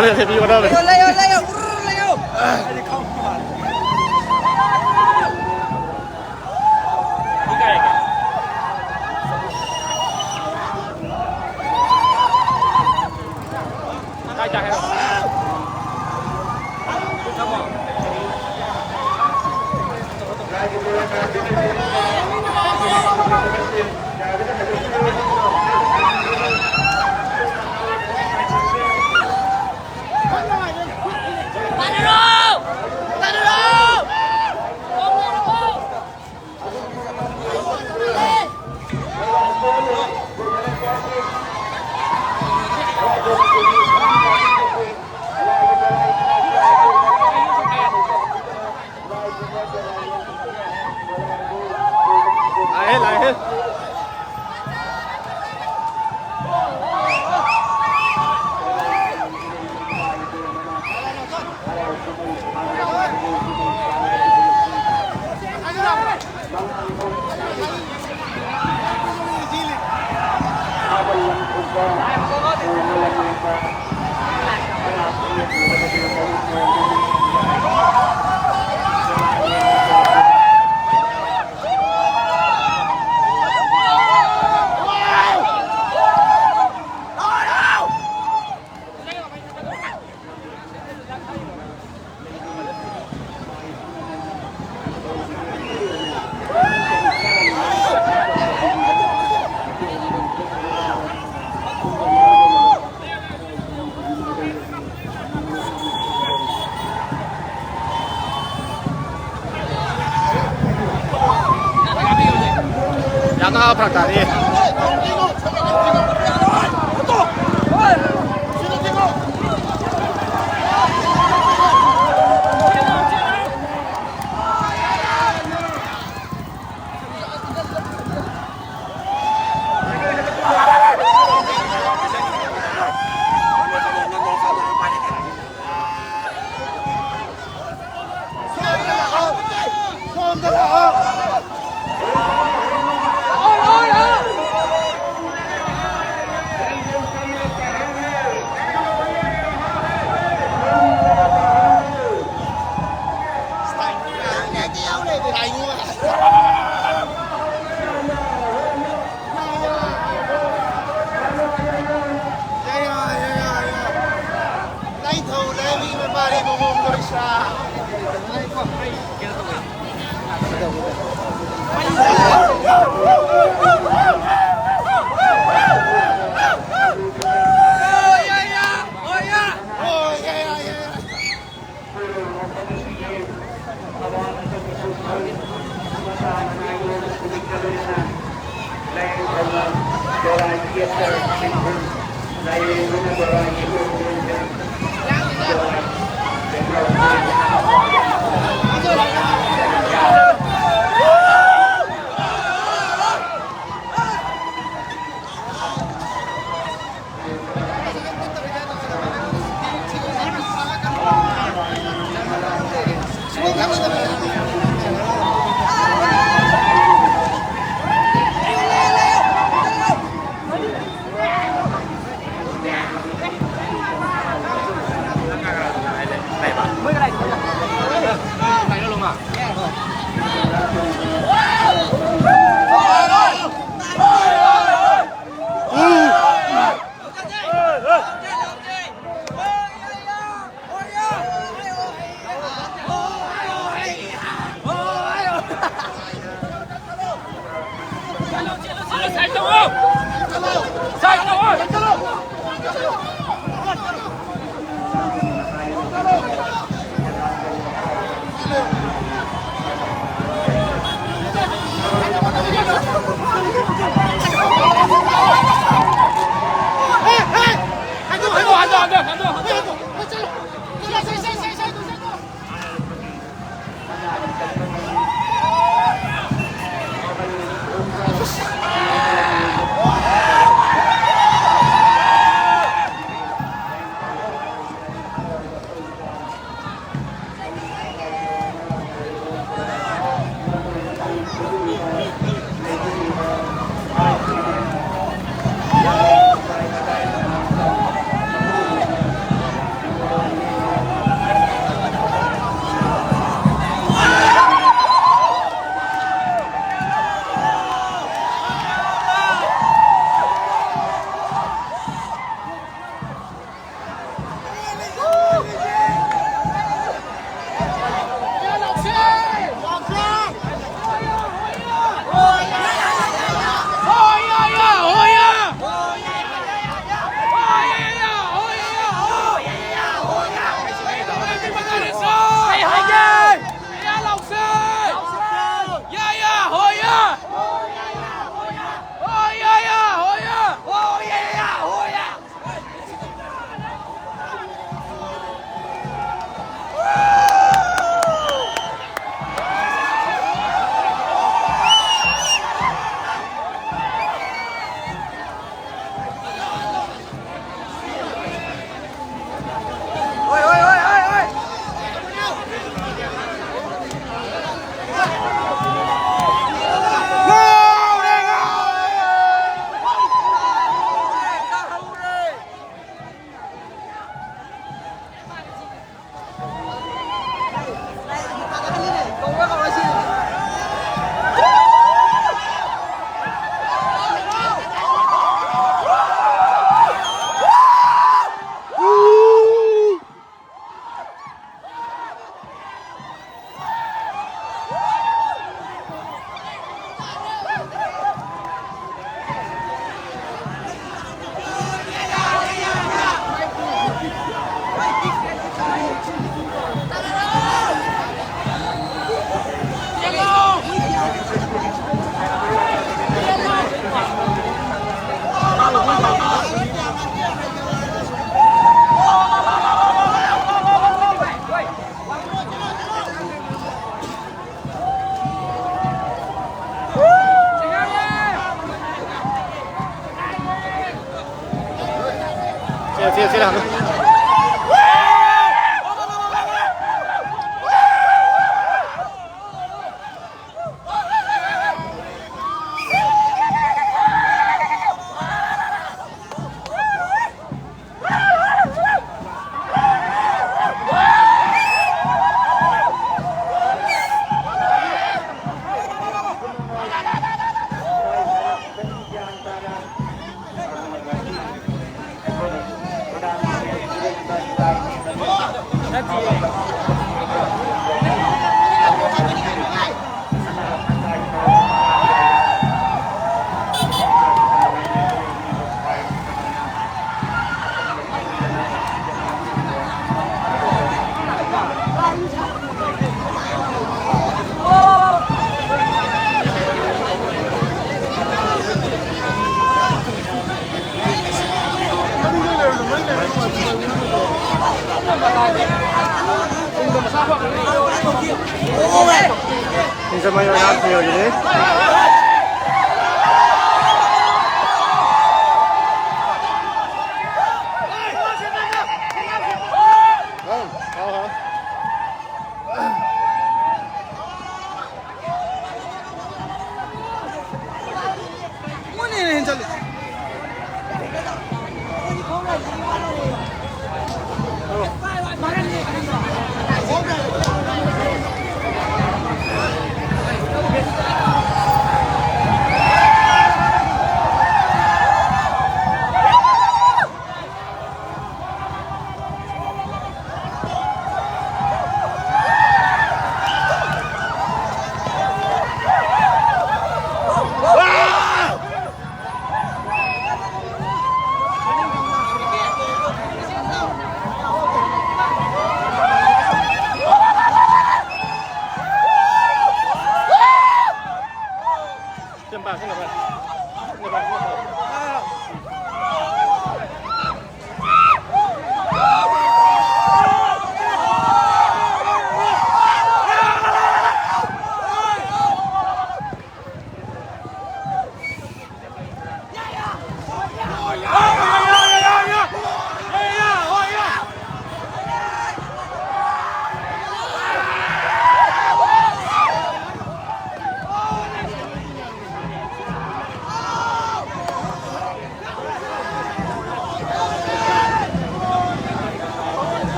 Ano, sabi ko na. Layo, layo, layo! Urr, layo! ꯑꯥ, ꯐꯔꯛ ꯇꯥꯔꯦ꯫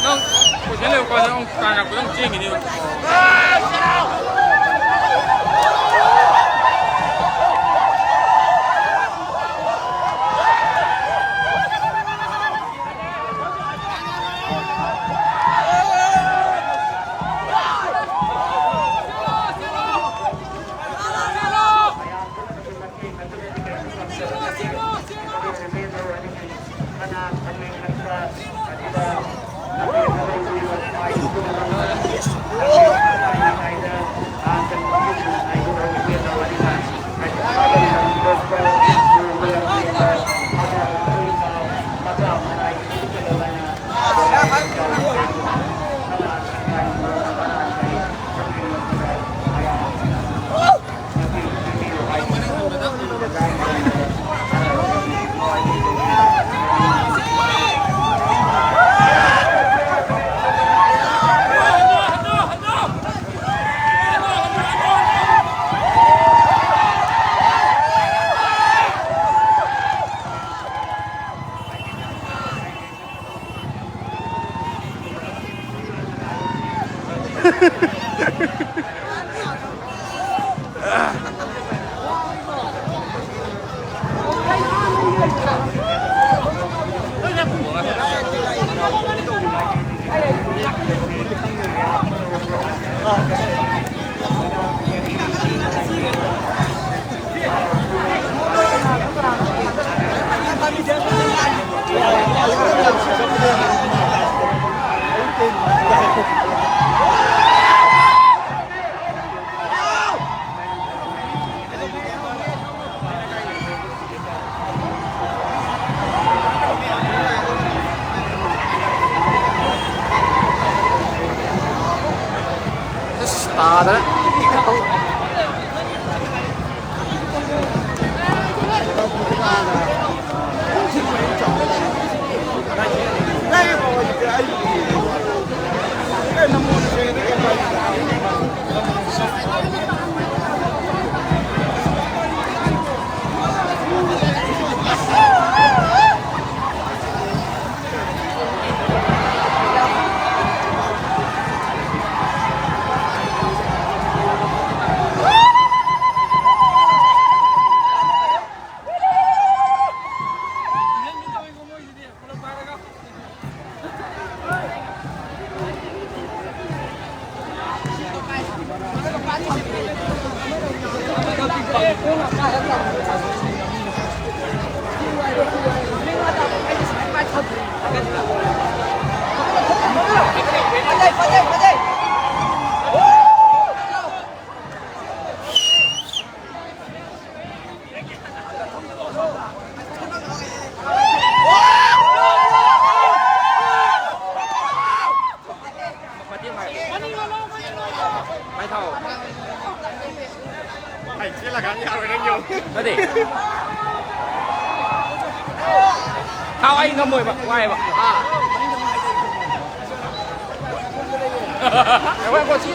ꯅꯪ ꯄꯣꯖꯤꯁꯟ ꯂꯩꯕ ꯀꯥꯟꯗ ꯑꯃꯨꯛ ꯇꯥꯟꯅꯔꯛꯄꯗ ꯑꯃꯨꯛ ꯆꯦꯟꯈꯤꯅꯦꯕ꯫ ꯅꯠꯇꯦ꯫ ꯊꯥꯎ ꯑꯩ ꯉꯝꯃꯣꯏꯕ, ꯋꯥꯏꯕ꯫ ꯉꯥꯏꯈꯣ, ꯉꯥꯏꯈꯣ, ꯁꯤ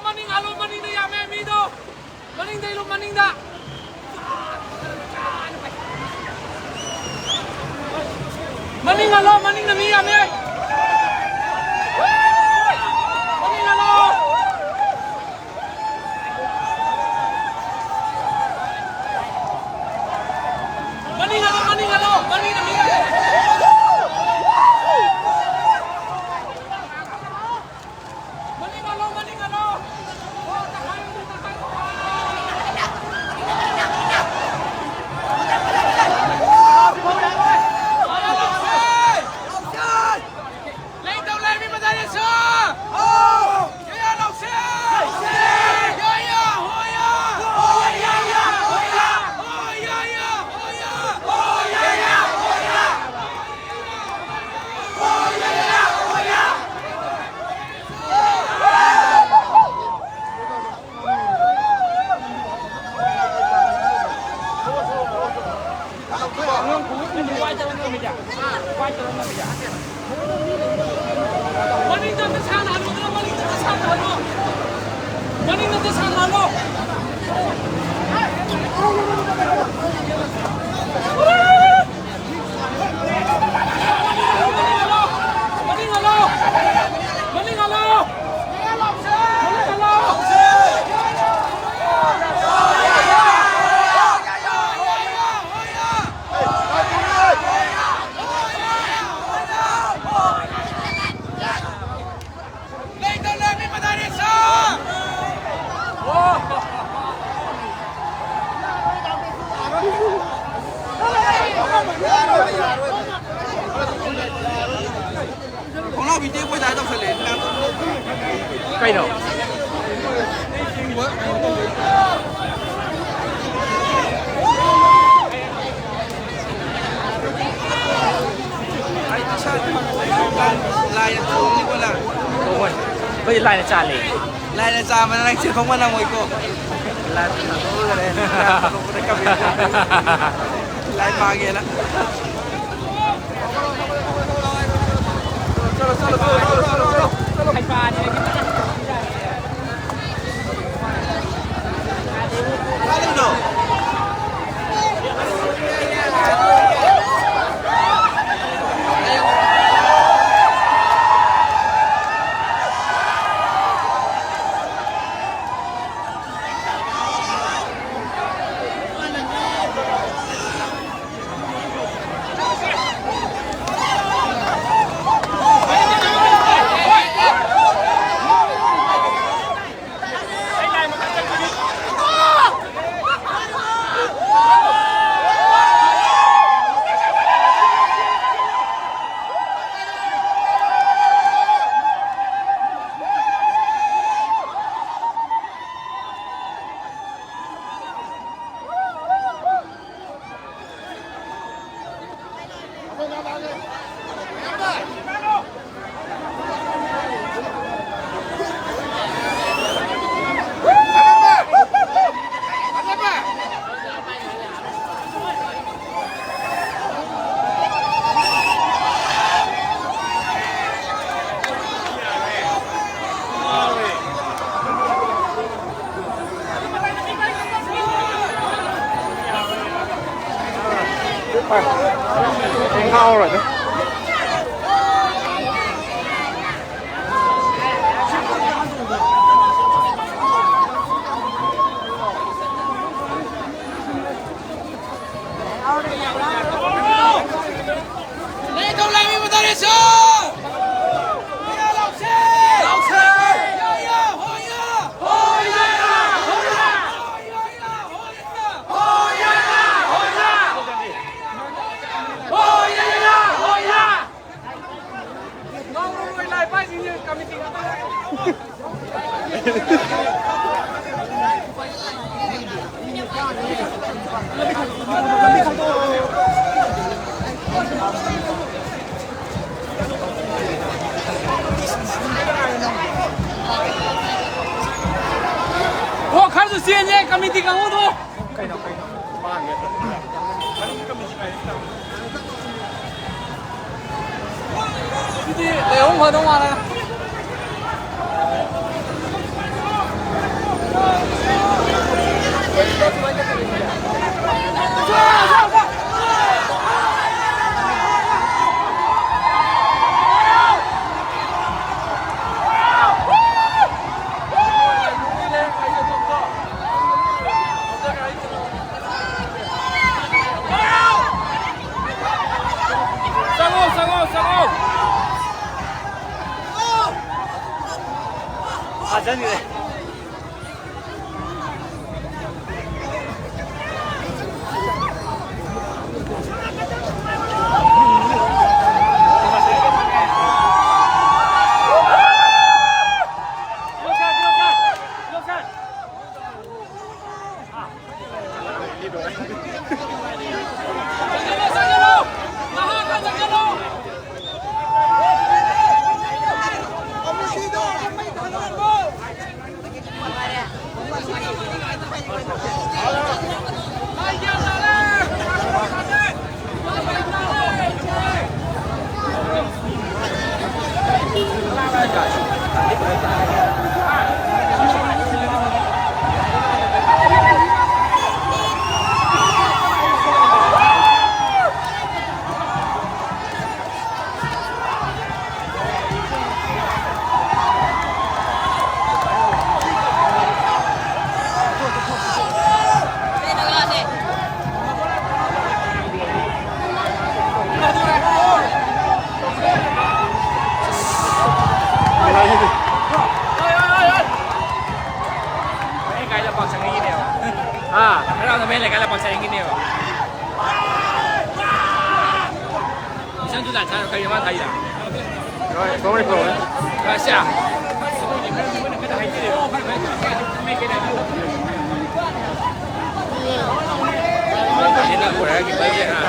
ꯃꯅꯤꯡ ꯍꯜꯂꯣ, ꯃꯅꯤꯡꯗ ꯌꯥꯝꯃꯦ ꯃꯤꯗꯣ꯫ ꯃꯅꯤꯡꯗ ꯏꯜꯂꯨ, ꯃꯅꯤꯡꯗ꯫ ꯃꯅꯤꯡ ꯍꯜꯂꯣ, ꯃꯅꯤꯡꯗ ꯃꯤ ꯌꯥꯝꯃꯦ꯫ ꯃꯅꯤꯡ ꯍꯜꯂꯣ꯫ ꯃꯅꯤꯡ ꯍꯜꯂꯣ, ꯃꯅꯤꯡ ꯍꯜꯂꯣ, ꯃꯅꯤꯡꯗ ꯃꯤ ꯌꯥꯝꯃꯦ꯫ ꯃꯅꯤꯡ ꯍꯜꯂꯣ, ꯃꯅꯤꯡ ꯍꯜꯂꯣ꯫ ꯂꯩꯇꯧ ꯂꯩꯔꯃꯤ ꯃꯗꯥꯏꯗꯁꯨ꯫ ꯌꯥ, ꯌꯥ, ꯂꯥꯎꯁꯦ꯫ ꯌꯥ, ꯌꯥ, ꯍꯣ, ꯌꯥ꯫ ꯍꯣ, ꯌꯥ, ꯌꯥ, ꯍꯣ, ꯌꯥ꯫ ꯍꯣ, ꯌꯥ, ꯌꯥ, ꯍꯣ, ꯌꯥ꯫ ꯍꯣ, ꯌꯥ, ꯌꯥ, ꯍꯣ, ꯌꯥ꯫ ꯃꯅꯤꯡꯗ ꯑꯝꯇ ꯁꯥꯟꯅꯍꯜꯂꯣꯗꯅ, ꯃꯅꯤꯡꯗ ꯑꯝꯇ ꯁꯥꯟꯅꯍꯜꯂꯣ꯫ ꯃꯅꯤꯡꯗ ꯑꯝꯇ ꯁꯥꯟꯅꯍꯜꯂꯣ꯫ ꯈꯣꯡꯅꯥꯎꯕꯤ ꯇꯦꯛꯄꯩ ꯇꯥꯏꯞ ꯇꯧꯁꯜꯂꯛꯑꯦ꯫ ꯀꯩꯅꯣ? ꯂꯥꯏ ꯑꯗꯨ ꯑꯩꯈꯣꯏ ꯂꯥꯏꯅ ꯆꯥꯜꯂꯦ꯫ ꯂꯥꯏꯅ ꯆꯥꯕꯅ ꯅꯪ ꯆꯦꯟꯊꯣꯛꯄ ꯉꯝꯃꯣꯏꯀꯣ꯫ ꯂꯥꯏ ꯊꯥꯗꯣꯛꯎꯔꯦ꯫ ꯂꯥꯏ ꯃꯥꯡꯉꯦꯅ꯫ ꯉꯥꯎꯔꯣꯏꯗ꯫ ꯆꯦꯟꯁꯦ ꯀꯃꯤꯇꯤ ꯀꯥꯡꯕꯨꯗꯣ꯫ ꯀꯩꯅꯣ, ꯀꯩꯅꯣ? ꯁꯤꯗꯤ ꯂꯩꯍꯧ ꯐꯗꯧ ꯃꯥꯜꯂꯦ꯫ ꯆꯪꯉꯣ, ꯆꯪꯉꯣ, ꯆꯪꯉꯣ꯫ ꯐꯥꯖꯟꯈ꯭ꯔꯦ꯫ ꯍꯥ? ꯍꯔꯥꯎꯅ ꯃꯌꯥꯏ ꯂꯩꯀꯥꯏ ꯂꯝꯄꯥꯛ ꯆꯠꯅꯤꯡꯉꯤꯅꯦꯕ꯫ ꯏꯆꯟꯁꯨ ꯗꯥꯟꯁ ꯍꯥꯏꯔꯣ? ꯀꯔꯤꯅꯣ ꯃꯥꯅ ꯊꯥꯏꯗ? ꯍꯣꯏ, ꯁꯣꯝꯒꯤ ꯄ꯭ꯔꯣꯕ꯭ꯂꯦꯝ꯫ ꯑꯁ, ꯌꯥ꯫ ꯁꯤꯅ ꯀꯣꯔꯤꯌꯥꯒꯤ ꯕꯖꯦꯠ, ꯑ꯫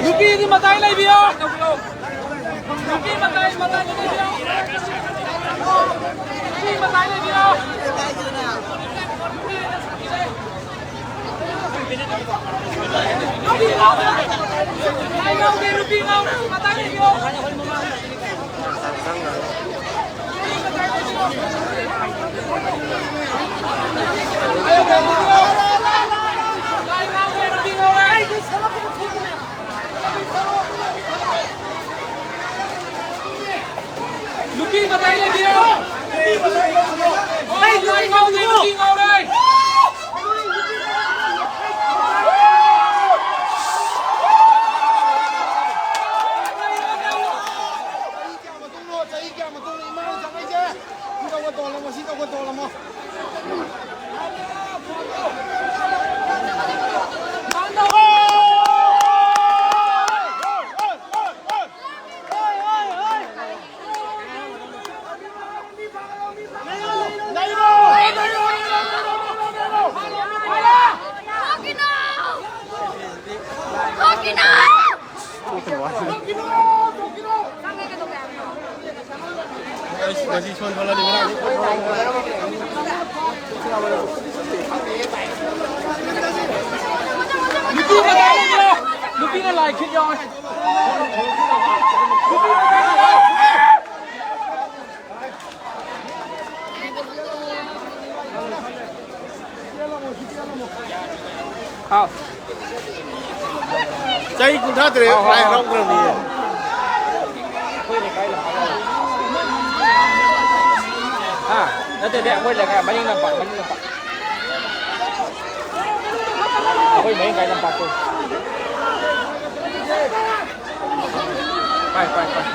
ꯅꯨꯄꯤꯒꯤ ꯃꯇꯥꯏ ꯂꯩꯕꯤꯌꯣ꯫ ꯅꯨꯄꯤ ꯃꯇꯥꯏ, ꯃꯇꯥꯏ ꯂꯩꯕꯤꯌꯣ꯫ ꯅꯨꯄꯤ ꯃꯇꯥꯏ ꯂꯩꯕꯤꯌꯣ꯫ ꯅꯨꯄꯤ ꯉꯥꯎꯔꯦ꯫ ꯅꯨꯄꯤ ꯉꯥꯎꯔꯦ꯫ ꯃꯇꯥꯏ ꯂꯩꯕꯤꯌꯣ꯫ ꯅꯨꯄꯤ ꯃꯇꯥꯏ ꯂꯩꯕꯤꯌꯣ꯫ ꯅꯨꯄꯤ ꯉꯥꯎꯔꯦ, ꯅꯨꯄꯤ ꯉꯥꯎꯔꯦ꯫ ꯆꯍꯤ ꯀꯌꯥ ꯃꯇꯨꯡꯅꯣ ꯏꯃꯥꯅ ꯆꯪꯉꯛꯏꯁꯦ? ꯁꯤ ꯇꯧꯒ ꯇꯣꯜꯂꯝꯃꯣ, ꯁꯤ ꯇꯧꯒ ꯇꯣꯜꯂꯝꯃꯣ꯫ ꯅꯨꯄꯤ ꯃꯆꯥ ꯂꯩꯕ꯭ꯔꯣ? ꯅꯨꯄꯤꯅ ꯂꯥꯏ ꯈꯤꯠ ꯌꯥꯎꯋꯦ꯫ ꯍꯥꯎ꯫ ꯆꯍꯤ ꯀꯨꯟꯊ꯭ꯔꯥ ꯇꯔꯦꯠ ꯍꯥꯎ, ꯍꯥꯎ, ꯂꯥꯏ ꯍꯥꯎ꯫ ꯍꯔꯥꯎꯈ꯭ꯔꯕꯅꯤꯌꯦ꯫ ꯑꯩꯈꯣꯏ ꯂꯩꯀꯥꯏ ꯂꯝꯄꯥꯛ꯫ ꯍꯥ? ꯅꯠꯇꯦ, ꯅꯠꯇꯦ, ꯑꯩꯈꯣꯏ ꯂꯩꯀꯥꯏ ꯃꯅꯤꯡ ꯂꯝꯄꯥꯛ, ꯃꯅꯤꯡ ꯂꯝꯄꯥꯛ꯫ ꯑꯩꯈꯣꯏ ꯃꯅꯤꯡ ꯂꯩꯀꯥꯏ ꯂꯝꯄꯥꯛꯇꯣ꯫ ꯄꯥꯏ, ꯄꯥꯏ, ꯄꯥꯏ꯫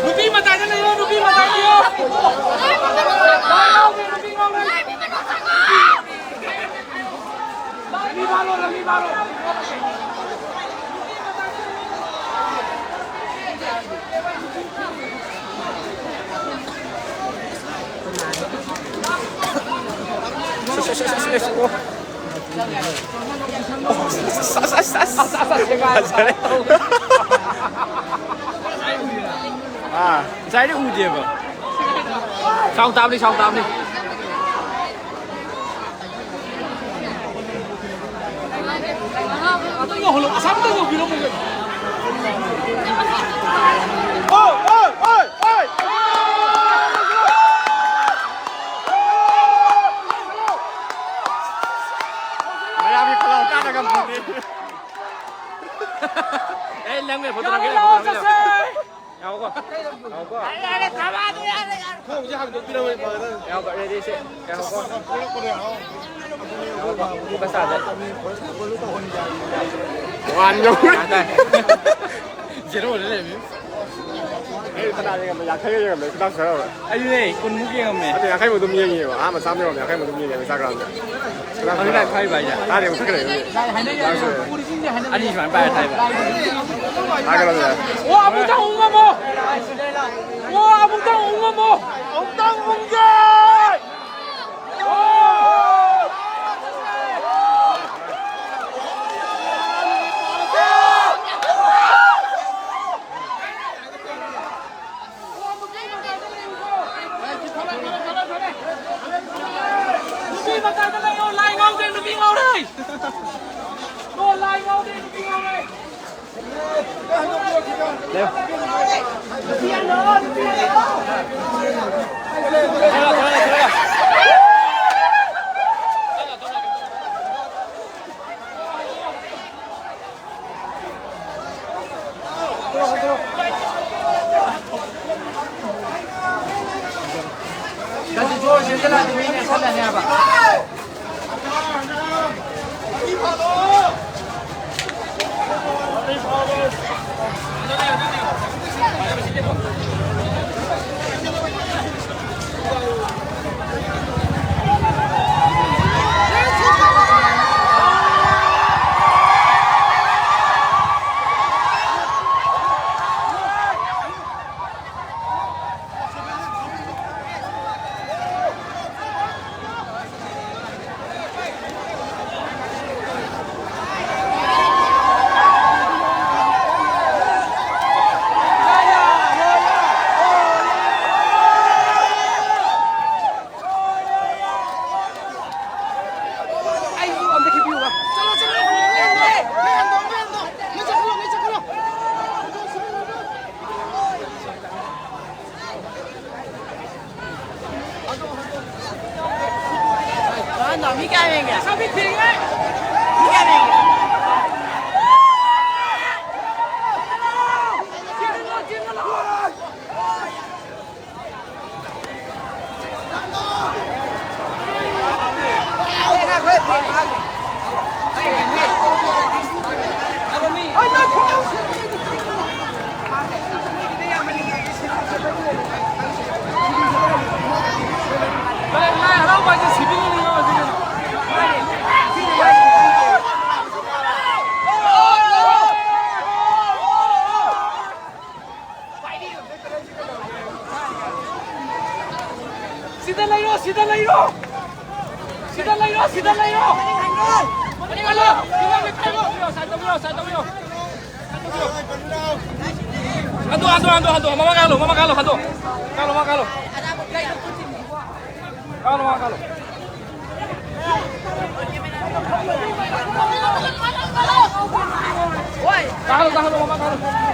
ꯅꯨꯄꯤ ꯃꯇꯥꯏꯗ ꯂꯩꯌꯣ, ꯅꯨꯄꯤ ꯃꯇꯥꯏꯗ ꯂꯩꯌꯣ꯫ ꯅꯨꯄꯤ ꯉꯥꯎꯔꯦ, ꯅꯨꯄꯤ ꯉꯥꯎꯔꯦ꯫ ꯂꯝꯕꯤ ꯐꯥꯔꯣ, ꯂꯝꯕꯤ ꯐꯥꯔꯣ꯫ ꯑꯁ, ꯑꯁ, ꯑꯁ, ꯑꯁ꯫ ꯐꯖꯔꯦ꯫ ꯑꯥ꯫ ꯉꯁꯥꯏꯗꯤ ꯎꯗꯦꯕ꯫ ꯁꯥꯎꯟ ꯇꯥꯕꯅꯤ, ꯁꯥꯎꯟ ꯇꯥꯕꯅꯤ꯫ ꯃꯌꯥꯝꯒꯤ ꯈꯨꯂꯥꯎ ꯇꯥꯗ ꯉꯝꯗ꯭ꯔꯗꯤ꯫ ꯑꯦ, ꯅꯪꯅꯦ ꯐꯣꯇꯣ ꯅꯝꯒꯦ, ꯐꯣꯇꯣ ꯅꯝꯒꯦ꯫ ꯉꯥꯏꯈꯣꯀꯣ꯫ ꯉꯥꯏꯈꯣꯀꯣ꯫ ꯌꯥꯔꯦ, ꯌꯥꯔꯦ, ꯊꯝꯃꯣ, ꯑꯗꯨ ꯌꯥꯔꯦ, ꯌꯥꯔꯦ꯫ ꯊꯣꯡꯁꯦ ꯍꯥꯡꯗꯣꯛꯄꯤꯔꯝꯃꯣ, ꯐꯔꯦ꯫ ꯉꯥꯏꯈꯣꯀꯣ, ready, ꯁꯦ꯫ ꯉꯥꯏꯈꯣꯀꯣ꯫ ꯐꯣꯀꯁ ꯇꯥꯗꯦ꯫ ꯋꯥꯟ ꯌꯧꯔꯦ꯫ ꯇꯥꯏ, ꯇꯥꯏ꯫ ꯖꯦꯔꯣꯗ ꯂꯩꯔꯝꯃꯤ꯫ ꯑꯩ ꯐꯅꯌꯥꯝ ꯌꯦꯡꯉꯝꯃꯦ, ꯌꯥꯡꯈꯩꯒ ꯌꯦꯡꯉꯝꯃꯦ, ꯈꯨꯗꯥꯡ ꯁꯨꯔꯕ꯫ ꯑꯗꯨꯅꯦ, ꯀꯨꯟꯃꯨꯛ ꯌꯦꯡꯉꯝꯃꯦ꯫ ꯑꯗꯨ ꯌꯥꯡꯈꯩꯃꯨꯛ ꯑꯗꯨꯝ ꯌꯦꯡꯉꯤꯑꯕ, ꯑꯍꯥꯟꯕ ꯆꯥꯝꯃ ꯌꯧꯔꯝꯃꯦ, ꯌꯥꯡꯈꯩꯃꯨꯛ ꯑꯗꯨꯝ ꯌꯦꯡꯉꯦꯕ Instagram-ꯗ꯫ ꯈꯨꯗꯥꯡ ꯍꯧꯖꯤꯛ ꯁꯨꯔꯕ꯫ ꯀꯥꯏ ꯐꯥꯏꯕ ꯍꯥꯏꯁꯦ? ꯀꯥꯏꯗꯩ ꯑꯃꯨꯛ ꯊꯛꯈ꯭ꯔꯦ ꯑꯗꯨꯗꯤ? ꯈꯨꯗꯥꯡ ꯁꯨꯔꯕ꯫ ꯑꯅꯤ ꯁꯨꯃꯥꯏꯅ ꯄꯥꯏꯔ ꯊꯥꯏꯕ꯫ ꯊꯥꯒꯠꯂꯣ ꯑꯗꯨꯗ꯫ ꯑꯣ, ꯑꯃꯨꯛꯇꯪ ꯎꯪꯉꯝꯃꯣ! ꯑꯣ, ꯑꯃꯨꯛꯇꯪ ꯎꯪꯉꯝꯃꯣ! ꯑꯃꯨꯛꯇꯪ ꯎꯪꯒꯦ! ꯅꯨꯄꯤ ꯃꯇꯥꯏꯗ ꯂꯩꯌꯣ, ꯂꯥꯏ ꯉꯥꯎꯗꯦ, ꯅꯨꯄꯤ ꯉꯥꯎꯔꯦ꯫ ꯇꯣ, ꯂꯥꯏ ꯉꯥꯎꯗꯦ, ꯅꯨꯄꯤ ꯉꯥꯎꯔꯦ꯫ ꯃꯤ ꯀꯌꯥ ꯌꯦꯡꯒꯦ? ꯃꯤ ꯀꯌꯥ ꯌꯦꯡꯒꯦ? ꯁꯤꯗ ꯂꯩꯔꯣ! ꯁꯤꯗ ꯂꯩꯔꯣ! ꯁꯤꯗ ꯂꯩꯔꯣ! ꯃꯅꯤꯡ ꯍꯜꯂꯣ! ꯁꯥꯏꯠ ꯇꯧꯕꯤꯔꯣ! ꯁꯥꯏꯠ ꯇꯧꯕꯤꯔꯣ! ꯍꯟꯗꯣ, ꯍꯟꯗꯣ, ꯍꯟꯗꯣ, ꯍꯟꯗꯣ! ꯃꯃꯥꯡ ꯀꯥꯜꯂꯣ! ꯃꯃꯥꯡ ꯀꯥꯜꯂꯣ! ꯍꯟꯗꯣ! ꯀꯥꯜꯂꯣ! ꯃꯃꯥꯡ ꯀꯥꯜꯂꯣ! ꯀꯥꯜꯂꯣ! ꯃꯃꯥꯡ ꯀꯥꯜꯂꯣ! ꯀꯥꯈꯠꯂꯣ, ꯀꯥꯈꯠꯂꯣ, ꯃꯃꯥꯡ ꯀꯥꯈꯠꯂꯣ꯫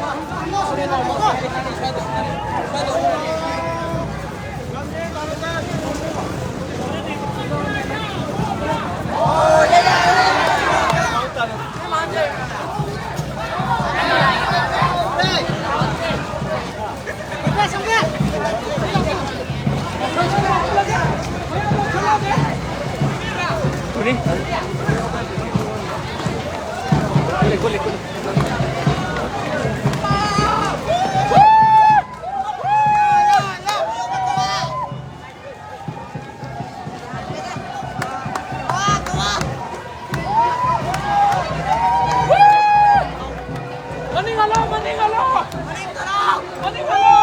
ꯃꯅꯤꯡ ꯍꯜꯂꯣ, ꯃꯅꯤꯡ ꯍꯜꯂꯣ! ꯃꯅꯤꯡ ꯍꯜꯂꯣ!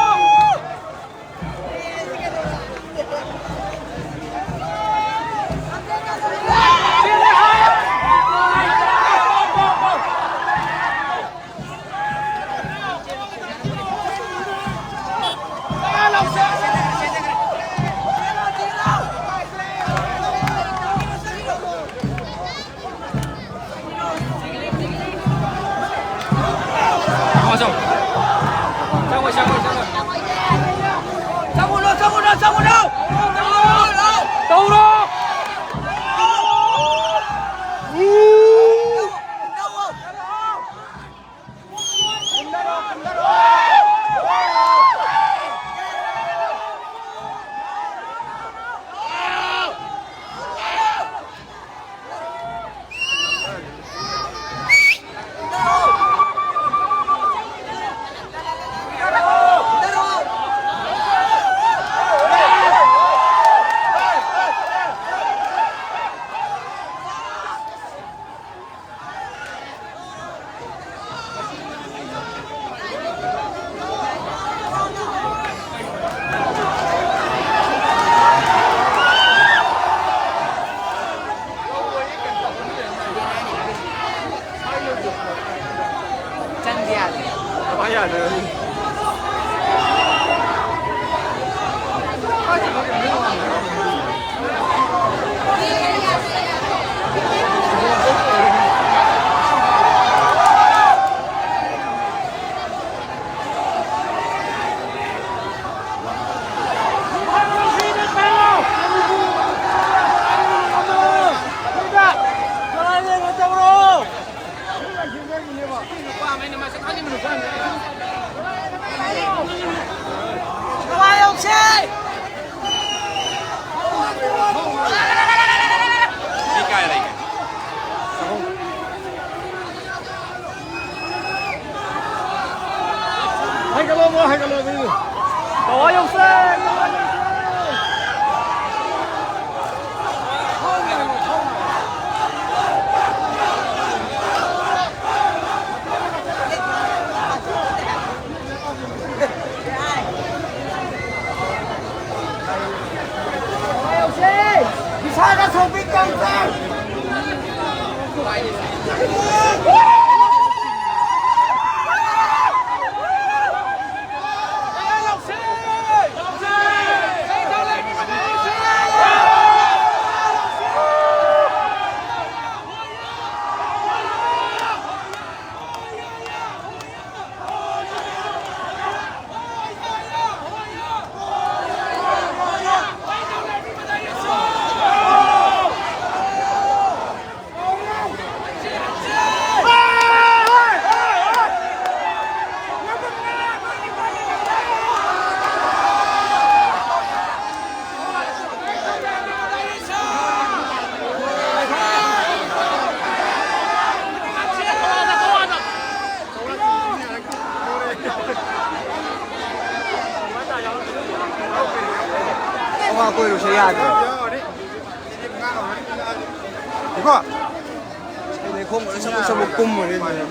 ꯀꯣꯏꯔꯨꯁꯦ ꯌꯥꯗ꯭ꯔꯣ? ꯏꯀꯣ? ꯂꯩꯈꯣꯝ ꯂꯣꯏ ꯁꯕꯨꯛ ꯁꯕꯨꯛ ꯀꯨꯝꯃꯨꯔꯦ ꯑꯗꯨꯅ꯫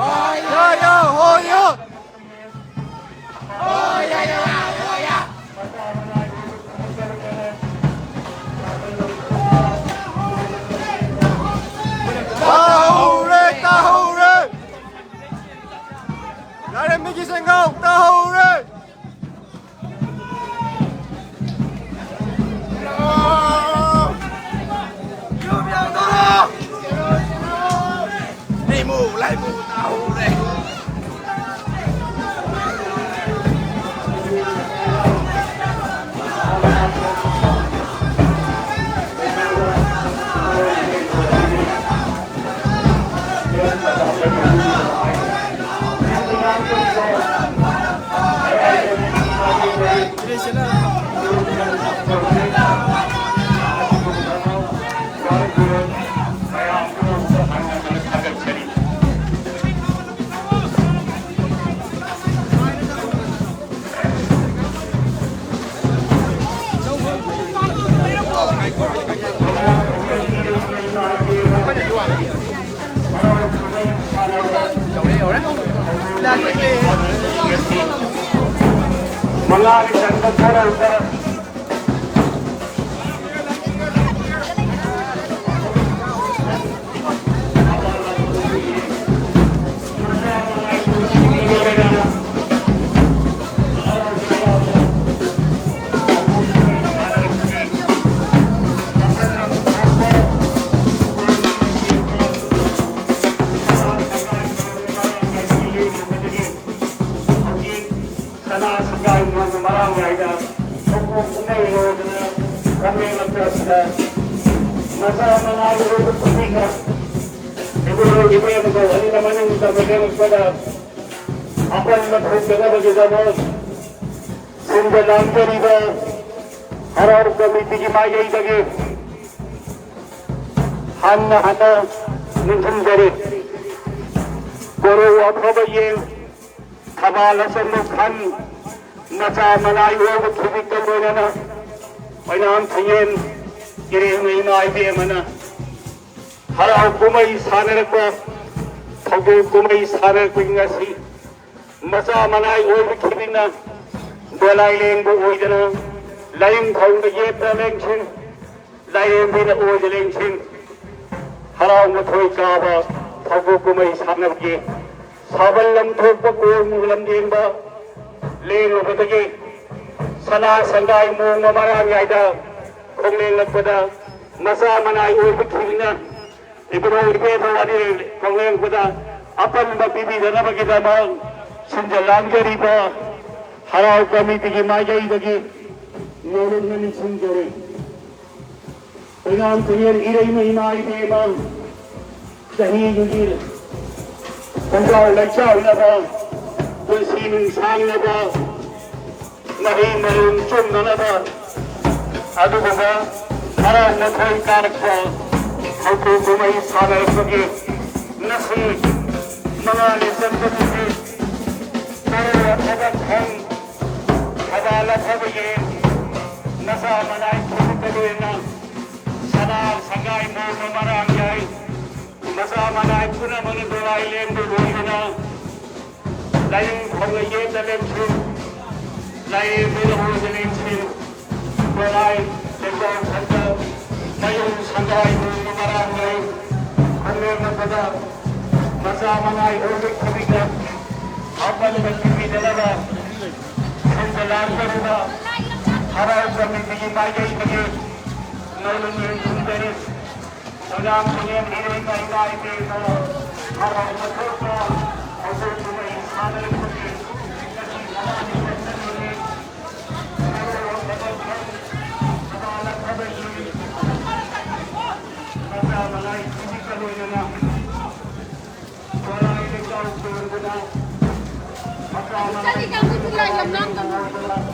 ꯍꯣꯏ ꯌꯥ, ꯍꯣꯏ ꯌꯥ꯫ ꯇꯥꯍꯧꯔꯦ, ꯇꯥꯍꯧꯔꯦ꯫ ꯂꯥꯏꯔꯦꯝꯕꯤꯒꯤ ꯁꯦꯡꯒꯥꯎ ꯇꯥꯍꯧꯔꯦ꯫ ꯂꯩꯃꯨ, ꯂꯩꯃꯨ ꯇꯥꯍꯧꯔꯦ꯫ ꯃꯉꯥꯒꯤ ꯆꯟꯕ ꯈꯔ ꯈꯔ꯫ ꯁꯅꯥ ꯁꯤꯡꯒꯥꯏ ꯅꯣꯡꯅ ꯃꯔꯥꯡ ꯀꯥꯏꯅ ꯊꯣꯛꯄ ꯀꯨꯝꯍꯩ ꯍꯔꯥꯎꯗꯨꯅ ꯂꯝꯂꯦꯟ ꯂꯝꯇꯥꯁꯤꯗ ꯃꯆꯥ ꯃꯅꯥ ꯏꯔꯣꯏꯕ ꯈꯨꯗꯤꯡꯃꯛ ꯏꯕꯨꯡꯉꯣ ꯏꯕꯦꯝꯃꯒ ꯑꯍꯜ ꯂꯃꯟ ꯇꯝꯅꯔꯛꯄꯗ ꯑꯄꯟꯕ ꯊꯣꯛꯇꯅꯕꯒꯤꯗꯃꯛ ꯁꯤꯟꯕ ꯂꯥꯡꯖꯔꯤꯕ ꯍꯔꯥꯎ ꯀꯃꯤꯇꯤꯒꯤ ꯃꯥꯏꯀꯩꯗꯒꯤ ꯍꯟꯅ ꯍꯟꯅ ꯅꯤꯡꯁꯤꯡꯖꯔꯤ꯫ ꯀꯣꯔꯧ ꯑꯐꯕ ꯌꯦꯡ ꯊꯕꯥꯜ ꯑꯆꯝꯕ ꯈꯟ, ꯃꯆꯥ ꯃꯅꯥꯏ ꯑꯣꯏꯕ ꯈꯤꯕꯤꯛꯇ ꯂꯣꯏꯅꯅ ꯑꯣꯏꯅꯥꯝ ꯊꯤꯡꯉꯦꯟ ꯏꯔꯦꯡꯅ ꯏꯃꯥ ꯏꯕꯦꯝꯃꯅ ꯍꯔꯥꯎ ꯀꯨꯝꯍꯩ ꯁꯥꯟꯅꯔꯛꯄ ꯊꯧꯗꯣꯛ ꯀꯨꯝꯍꯩ ꯁꯥꯟꯅꯔꯛꯄꯒꯤ ꯉꯁꯤ ꯃꯆꯥ ꯃꯅꯥꯏ ꯑꯣꯏꯕ ꯈꯤꯕꯤꯛꯅ ꯗꯣꯂꯥꯏ ꯂꯦꯡꯕ ꯑꯣꯏꯗꯅ ꯂꯥꯏꯅꯤꯡꯊꯧꯅ ꯌꯦꯠꯇ ꯂꯦꯡꯁꯤꯟ, ꯂꯥꯏꯔꯦꯝꯕꯤꯅ ꯑꯣꯏꯗ ꯂꯦꯡꯁꯤꯟ ꯍꯔꯥꯎ ꯃꯊꯣꯏ ꯀꯥꯕ ꯊꯧꯗꯣꯛ ꯀꯨꯝꯍꯩ ꯁꯥꯟꯅꯕꯒꯤ ꯁꯥꯕꯜ ꯂꯝꯊꯣꯛꯄ ꯀꯣꯜꯃꯨꯛ ꯂꯝꯖꯦꯟꯕ ꯂꯦꯡꯂꯨꯕꯗꯒꯤ ꯁꯅꯥ ꯁꯪꯒꯥꯏ ꯃꯣꯡꯕ ꯃꯔꯥꯡ ꯌꯥꯏꯗ ꯈꯣꯡꯂꯦꯡꯂꯛꯄꯗ ꯃꯆꯥ ꯃꯅꯥꯏ ꯑꯣꯏꯕ ꯈꯤꯕꯤꯛꯅ ꯏꯕꯨꯙꯧ ꯏꯕꯦꯟꯗꯧ ꯑꯅꯤꯔꯛ ꯈꯣꯡꯂꯦꯡꯕꯗ ꯑꯄꯟꯕ ꯄꯤꯕꯤꯗꯅꯕꯒꯤꯗꯃꯛ ꯁꯤꯟꯖ ꯂꯥꯡꯖꯔꯤꯕ ꯍꯔꯥꯎ ꯀꯃꯤꯇꯤꯒꯤ ꯃꯥꯏꯀꯩꯗꯒꯤ ꯅꯧꯅ ꯅꯤꯡꯁꯤꯡꯖꯔꯤ꯫ ꯑꯣꯏꯅꯥꯝ ꯀꯨꯌꯦꯜ ꯏꯔꯩꯃ ꯏꯃꯥ ꯏꯕꯦꯝꯃ ꯆꯍꯤꯗꯨꯒꯤ ꯈꯣꯡꯖꯥꯎ ꯂꯩꯆꯥꯎꯅꯕ, ꯄꯨꯟꯁꯤ ꯅꯨꯡꯁꯥꯡꯅꯕ, ꯃꯍꯩ ꯃꯔꯣꯡ ꯆꯨꯝꯅꯅꯕ ꯑꯗꯨꯒꯨꯝꯕ ꯍꯔꯥꯎ ꯃꯊꯣꯏ ꯀꯥꯔꯛꯄ ꯊꯧꯗꯣꯛ ꯀꯨꯝꯍꯩ ꯁꯥꯟꯅꯔꯛꯄꯒꯤ ꯉꯁꯤ ꯃꯉꯥꯅꯤ ꯆꯟꯕꯗꯨꯒꯤ ꯃꯔꯨ ꯑꯐꯕ ꯈꯪ ꯊꯕꯥꯜ ꯑꯐꯕ ꯌꯦꯡ ꯃꯆꯥ ꯃꯅꯥꯏ ꯈꯨꯗꯤꯡꯃꯛ ꯂꯣꯏꯅ ꯁꯅꯥ ꯁꯪꯒꯥꯏ ꯃꯣꯡꯕ ꯃꯔꯥꯡ ꯌꯥꯏ꯫ ꯃꯆꯥ ꯃꯅꯥꯏ ꯄꯨꯝꯅꯃꯛꯅ ꯗꯣꯂꯥꯏ ꯂꯦꯡꯕ ꯂꯣꯏꯗꯨꯅ ꯂꯥꯏꯅꯤꯡ ꯐꯝꯅ ꯌꯦꯠꯇ ꯂꯦꯡꯁꯤꯟ, ꯂꯥꯏꯔꯦꯝꯕꯤꯅ ꯑꯣꯏꯗ ꯂꯦꯡꯁꯤꯟ, ꯗꯣꯂꯥꯏ ꯂꯦꯡꯖꯥꯎ ꯁꯪꯒ ꯃꯌꯨꯝ ꯁꯪꯒꯥꯏ ꯃꯣꯡꯕ ꯃꯔꯥꯡ ꯂꯩ꯫ ꯈꯪꯂꯦꯟ ꯅꯛꯄꯗ ꯃꯆꯥ ꯃꯅꯥꯏ ꯑꯣꯏꯕ ꯈꯨꯗꯤꯡꯃꯛ ꯑꯄꯟꯕ ꯄꯤꯕꯤꯗꯅꯕ ꯁꯤꯟꯖ ꯂꯥꯡꯖꯔꯤꯕ ꯍꯔꯥꯎ ꯀꯃꯤꯇꯤꯒꯤ ꯃꯥꯏꯀꯩꯗꯒꯤ ꯅꯧꯅ ꯅꯤꯡꯁꯤꯡꯖꯔꯤ꯫ ꯑꯣꯏꯅꯥꯝ ꯀꯨꯌꯦꯜ ꯏꯔꯩꯃ ꯏꯃꯥ ꯏꯕꯦꯟꯗꯧ ꯍꯔꯥꯎ ꯃꯊꯣꯏ ꯊꯧꯗꯣꯛ ꯀꯨꯝꯍꯩ ꯁꯥꯟꯅꯔꯛꯄꯒꯤ ꯉꯁꯤ ꯃꯉꯥꯅꯤ ꯆꯟꯕꯗꯨꯒꯤ ꯃꯔꯨ ꯑꯐꯕ ꯈꯪ ꯊꯕꯥꯜ ꯑꯐꯕ ꯌꯦꯡ ꯃꯆꯥ ꯃꯅꯥꯏ ꯈꯨꯗꯤꯡꯃꯛꯀ ꯂꯣꯏꯅꯅ ꯗꯣꯂꯥꯏ ꯂꯦꯡꯖꯥꯎ ꯆꯣꯡꯗꯨꯅ ꯃꯆꯥ ꯃꯅꯥꯏ ꯈꯨꯗꯤꯡꯃꯛꯀ ꯂꯣꯏꯅꯅ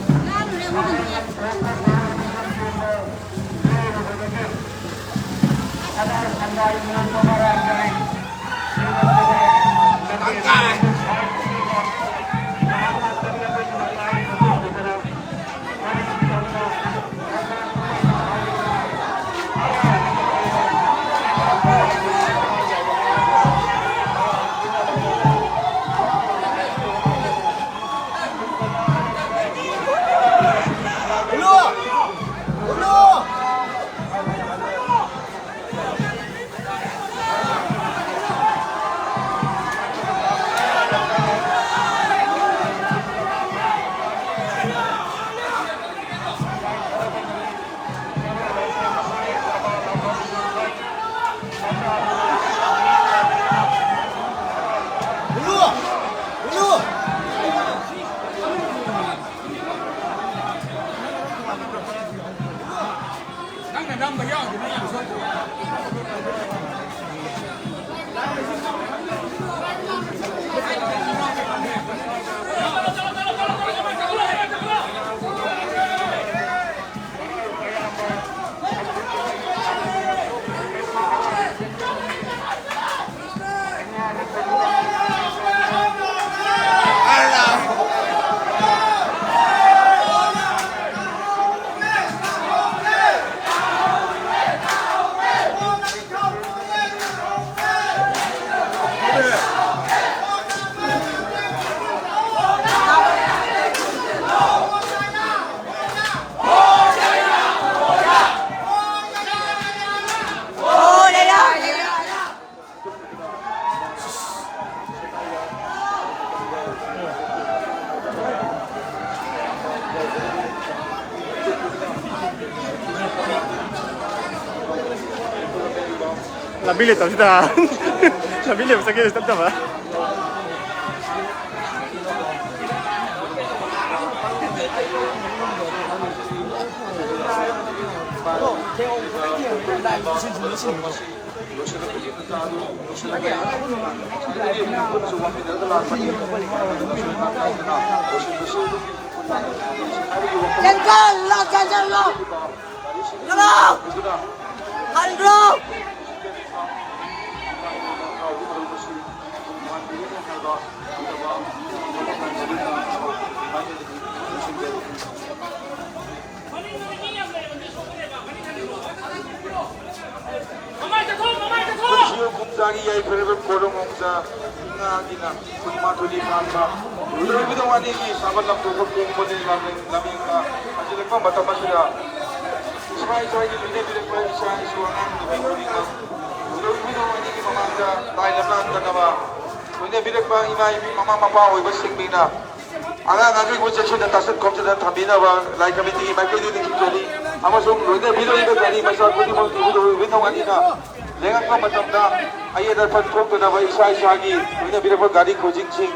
ꯂꯝꯕꯤ ꯂꯩꯇꯕꯁꯤꯗ꯫ ꯂꯝꯕꯤ ꯂꯩꯕ ꯆꯠꯀꯦ ꯆꯠꯇꯕ꯫ ꯆꯦꯟꯁꯤꯜꯂꯣ, ꯆꯦꯟꯁꯤꯜꯂꯣ꯫ ꯆꯠꯂꯣ! ꯍꯟꯈ꯭ꯔꯣ! ꯄꯨꯟꯁꯤꯌꯣ ꯈꯣꯡꯖꯥꯒꯤ ꯌꯥꯏꯐꯔꯕ ꯀꯣꯔꯣꯡ ꯃꯣꯡꯖꯥ ꯏꯉꯥꯒꯤꯅ ꯀꯨꯟꯃꯥꯊꯣꯏꯅꯤ ꯄꯥꯟꯕ ꯂꯣꯏꯕꯗ ꯋꯥꯅꯤꯒꯤ ꯁꯥꯕ ꯂꯝꯊꯣꯛꯄ ꯀꯣꯡꯕꯅꯤ ꯂꯥꯃꯦꯟ-, ꯂꯥꯃꯦꯟꯒ ꯍꯟꯖꯤꯜꯂꯛꯄ ꯃꯇꯝ ꯑꯁꯤꯗ ꯏꯁꯥ ꯏꯁꯥꯒꯤ ꯂꯣꯏꯅꯕꯤꯔꯛꯄ ꯏꯆꯥ ꯏꯁꯨ ꯑꯉꯥꯡ ꯅꯨꯄꯤ ꯈꯨꯗꯤꯡꯃꯛ ꯂꯣꯏꯕꯗ ꯋꯥꯅꯤꯒꯤ ꯃꯃꯥꯡꯗ ꯂꯥꯏ ꯂꯝꯂꯥꯟꯗꯅꯕ ꯂꯣꯏꯅꯕꯤꯔꯛꯄ ꯏꯃꯥ ꯏꯕꯤ ꯃꯃꯥ ꯃꯄꯥ ꯑꯣꯏꯕꯁꯤꯡꯅ ꯑꯉꯥꯡ ꯑꯉꯥꯡꯕꯨ ꯆꯦꯛꯁꯤꯟꯅ ꯇꯥꯁꯤꯟ ꯈꯣꯝꯖꯤꯟꯅ ꯊꯝꯕꯤꯅꯕ ꯂꯥꯏ ꯀꯃꯤꯇꯤꯒꯤ ꯃꯥꯏꯀꯩꯗꯒꯤ ꯈꯪꯖꯔꯤ꯫ ꯑꯃꯁꯨꯡ ꯂꯣꯏꯅꯕꯤꯔꯤꯕ ꯒꯥꯔꯤ ꯃꯆꯥ ꯈꯨꯗꯤꯡꯃꯛ ꯏꯕꯨꯙꯧ ꯏꯕꯨꯙꯧ ꯑꯅꯤꯅ ꯂꯦꯡꯉꯛꯄ ꯃꯇꯝꯗ ꯑꯌꯦꯠ ꯑꯄꯟ ꯊꯣꯛꯇꯅꯕ ꯏꯁꯥ ꯏꯁꯥꯒꯤ ꯂꯣꯏꯅꯕꯤꯔꯛꯄ ꯒꯥꯔꯤ ꯈꯨꯖꯤꯡꯁꯤꯡ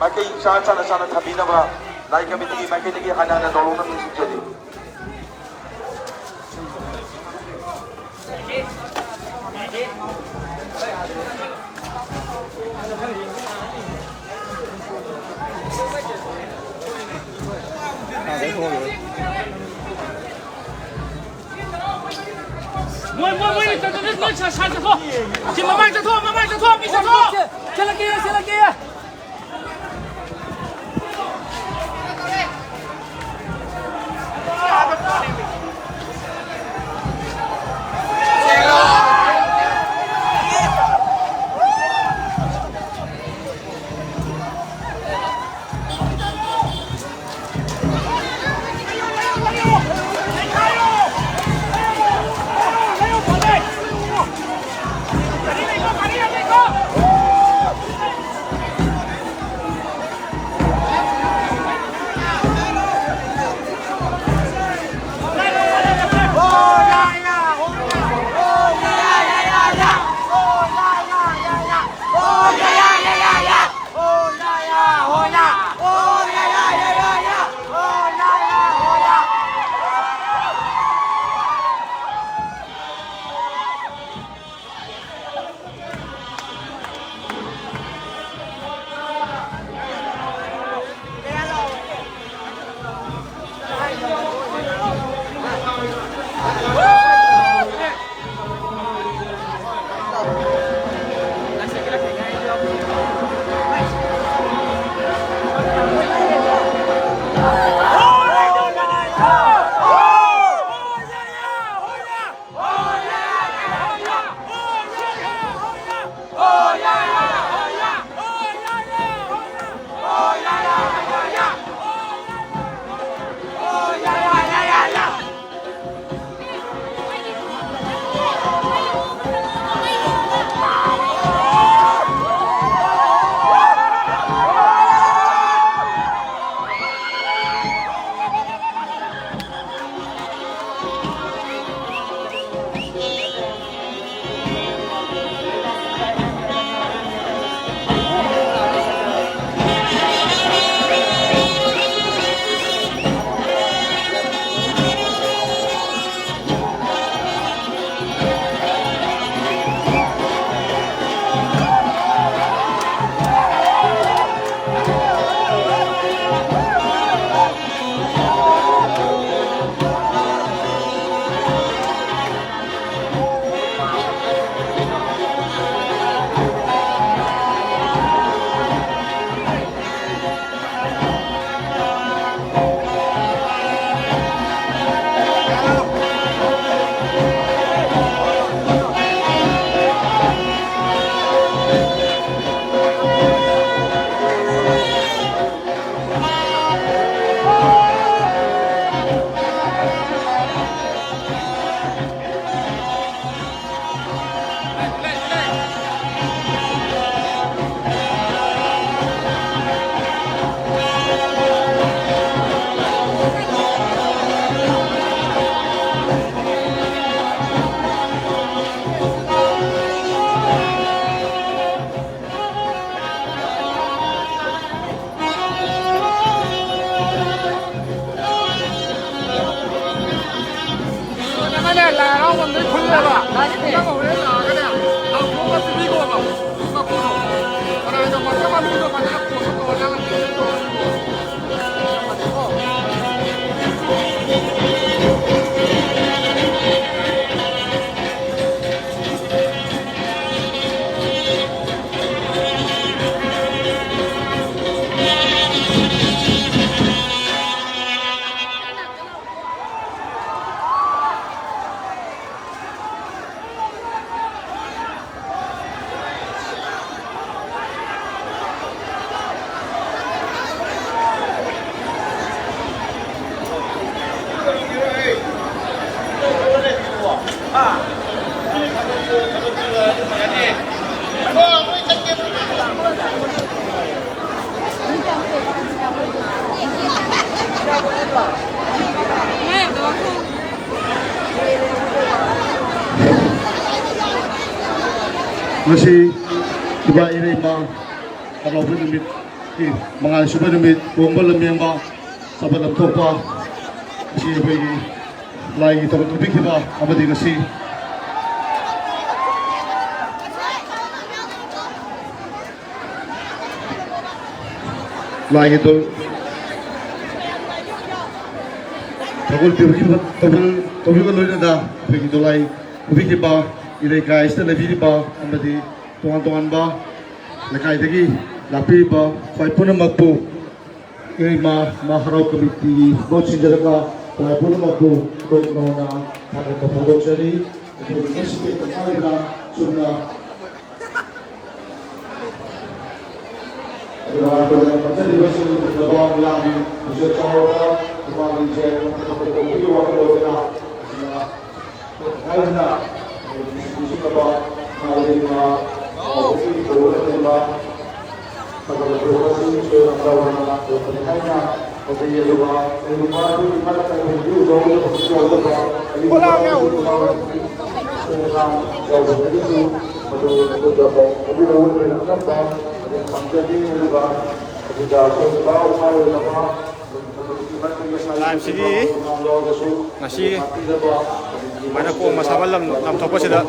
ꯃꯥꯏꯀꯩ ꯆꯥ ꯆꯥꯅ ꯆꯥꯅ ꯊꯝꯕꯤꯅꯕ ꯂꯥꯏ ꯀꯃꯤꯇꯤꯒꯤ ꯃꯥꯏꯀꯩꯗꯒꯤ ꯍꯟꯅ ꯍꯟꯅ ꯅꯧꯔꯣꯛꯅ ꯅꯤꯡꯁꯤꯡꯖꯔꯤ꯫ ꯃꯣꯏ, ꯃꯣꯏ, ꯃꯣꯏ, ꯆꯠ-, ꯆꯠ-, ꯆꯠ-, ꯅꯣꯏ ꯁꯥ-, ꯁꯥ ꯆꯠꯊꯣꯛ꯫ ꯁꯤ ꯃꯃꯥꯡ ꯆꯠꯊꯣꯛ, ꯃꯃꯥꯡ ꯆꯠꯊꯣꯛ, ꯃꯤ ꯆꯠꯊꯣꯛ꯫ ꯆꯦꯜꯂꯛꯀꯦ, ꯆꯦꯜꯂꯛꯀꯦ꯫ ꯂꯝꯗꯩ ꯈꯨꯜꯂꯦꯕ꯫ ꯅꯪ ꯍꯣꯔꯦꯟ ꯂꯥꯛꯑꯒꯅꯦ, ꯂꯪꯊꯣꯛꯑꯒ ꯄꯤꯕꯤꯈꯣꯕ꯫ ꯃꯄꯨꯗꯣ꯫ ꯀꯅꯥꯅꯣ ꯃꯇꯝ ꯃꯃꯤꯡꯗꯣ ꯐꯖꯅ ꯄꯣꯁꯇ ꯇꯧꯔꯒ ꯅꯪ ꯄꯤꯕꯤꯈꯣ꯫ ꯉꯁꯤ ꯏꯃꯥ ꯏꯔꯩꯃ ꯍꯔꯥꯎꯕ ꯅꯨꯃꯤꯠꯀꯤ ꯃꯉꯥꯅꯤ ꯁꯨꯕ ꯅꯨꯃꯤꯠ, ꯇꯣꯡꯕ ꯂꯝꯌꯦꯡꯕ, ꯆꯥꯕ ꯂꯝꯊꯣꯛꯄ, ꯉꯁꯤ ꯑꯩꯈꯣꯏꯒꯤ ꯂꯥꯏꯒꯤ ꯊꯧꯒꯜ ꯇꯧꯕꯤꯈꯤꯕ ꯑꯃꯗꯤ ꯉꯁꯤ ꯂꯥꯏꯒꯤ ꯊꯧ-, ꯊꯧꯒꯜ ꯄꯤꯕꯤꯕ, ꯊꯧꯒꯜ ꯇꯧꯕꯤꯕ ꯂꯣꯏꯅꯅ ꯑꯩꯈꯣꯏꯒꯤ ꯗꯣꯂꯥꯏ ꯄꯨꯕꯤꯈꯤꯕ ꯏꯔꯩꯀꯥꯏ ꯑꯁꯤꯗ ꯂꯩꯕꯤꯔꯤꯕ ꯑꯃꯗꯤ ꯇꯣꯉꯥꯟ ꯇꯣꯉꯥꯟꯕ ꯂꯩꯀꯥꯏꯗꯒꯤ ꯂꯥꯛꯄꯤꯔꯤꯕ ꯈ꯭ꯋꯥꯏ ꯄꯨꯝꯅꯃꯛꯄꯨ ꯏꯃꯥ, ꯏꯃꯥ ꯍꯔꯥꯎ ꯀꯃꯤꯇꯤꯒꯤ ꯃꯍꯨꯠ ꯁꯤꯟꯖꯔꯒ ꯈ꯭ꯋꯥꯏ ꯄꯨꯝꯅꯃꯛꯄꯨ ꯏꯀꯣꯛ ꯅꯧꯅ ꯊꯥꯒꯠꯄ ꯐꯣꯡꯗꯣꯛꯆꯔꯤ꯫ ꯑꯩꯈꯣꯏꯒꯤ ꯉꯁꯤꯒꯤ ꯍꯥꯏꯔꯤꯕ ꯆꯨꯝꯅ ꯑꯗꯨꯒ ꯑꯩꯈꯣꯏꯅ ꯈꯟꯖꯔꯤꯕꯁꯤꯡ ꯎꯅꯕ ꯃꯤꯌꯥꯝꯒꯤ ꯄꯨꯛꯆꯦꯜ ꯆꯥꯎꯔꯕ ꯏꯃꯥꯒꯤ ꯏꯆꯦ ꯋꯥꯈꯜꯂꯣꯟ ꯑꯁꯤꯅ ꯍꯥꯏꯗꯨꯅ ꯅꯤꯡꯁꯤꯡꯅꯕ ꯃꯥꯂꯦꯝ ꯏꯃꯥ ꯄꯥꯎꯕꯒꯤ ꯀꯧꯕ ꯊꯦꯡꯕ ꯊꯧꯒꯜ ꯊꯧꯔꯝ ꯑꯁꯤ ꯁꯣꯏꯗꯅ ꯇꯧꯗꯅ ꯇꯧꯒꯅꯤ ꯍꯥꯏꯅ ꯈꯟꯖꯩ꯫ ꯑꯗꯨꯒ ꯀꯔꯤꯒꯨꯝꯕ ꯑꯗꯨꯒꯤ ꯃꯔꯛꯇ ꯍꯧꯖꯤꯛ ꯍꯧꯖꯤꯛ ꯍꯧꯖꯤꯛ ꯍꯧꯖꯤꯛ ꯍꯧꯖꯤꯛ ꯍꯧꯖꯤꯛ ꯁꯣꯏꯗꯅ ꯌꯥꯎꯕꯗꯒꯤꯁꯨ ꯃꯗꯨ ꯃꯗꯨꯗ ꯄꯥꯎ ꯑꯗꯨ ꯂꯧꯔꯒ ꯑꯉꯝꯕ ꯃꯇꯦꯡ ꯄꯥꯡꯖꯒꯦ꯫ ꯑꯗꯨꯒ ꯑꯗꯨꯗ ꯑꯩꯈꯣꯏ ꯏꯃꯥ ꯏꯃꯥ ꯑꯣꯏꯅꯕ ꯂꯥꯏꯝꯁꯤꯒꯤ ꯉꯁꯤ ꯁꯨꯃꯥꯏꯅ ꯀꯣꯡ ꯃꯁꯥꯕ ꯂꯝ ꯂꯝꯊꯣꯛꯄꯁꯤꯗ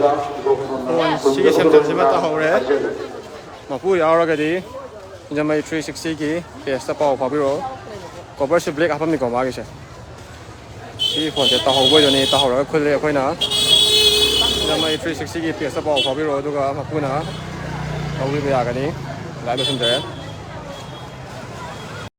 ꯐꯣꯟ ꯁꯤꯒꯤ ꯁꯦꯝꯖꯟꯁꯤꯃ ꯇꯧꯍꯧꯔꯦ꯫ ꯃꯄꯨ ꯌꯥꯎꯔꯒꯗꯤ ꯁꯤꯡꯖꯃꯩ ꯊ꯭ꯔꯤ ꯁꯤꯛꯁꯇꯤꯒꯤ ꯄꯦꯖꯇ ꯄꯥꯎ ꯐꯥꯎꯕꯤꯔꯛꯑꯣ꯫ ꯀꯣꯕꯔꯁꯦ ꯕ꯭ꯂꯦꯛ ꯍꯥꯞꯄꯝꯃꯤꯀꯣ ꯃꯥꯒꯤꯁꯦ꯫ ꯁꯤ ꯐꯣꯟꯁꯦ ꯇꯧꯍꯧꯕ ꯑꯣꯏꯗꯣꯏꯅꯤ, ꯇꯧꯍꯧꯔꯒ ꯈꯨꯜꯂꯦ ꯑꯩꯈꯣꯏꯅ꯫ ꯁꯤꯡꯖꯃꯩ ꯊ꯭ꯔꯤ ꯁꯤꯛꯁꯇꯤꯒꯤ ꯄꯦꯖꯇ ꯄꯥꯎ ꯐꯥꯎꯕꯤꯔꯛꯑꯣ, ꯑꯗꯨꯒ ꯃꯄꯨꯅ ꯂꯧꯕꯤꯕ ꯌꯥꯒꯅꯤ꯫ ꯂꯥꯏꯚ ꯂꯣꯏꯁꯤꯟꯖꯔꯦ꯫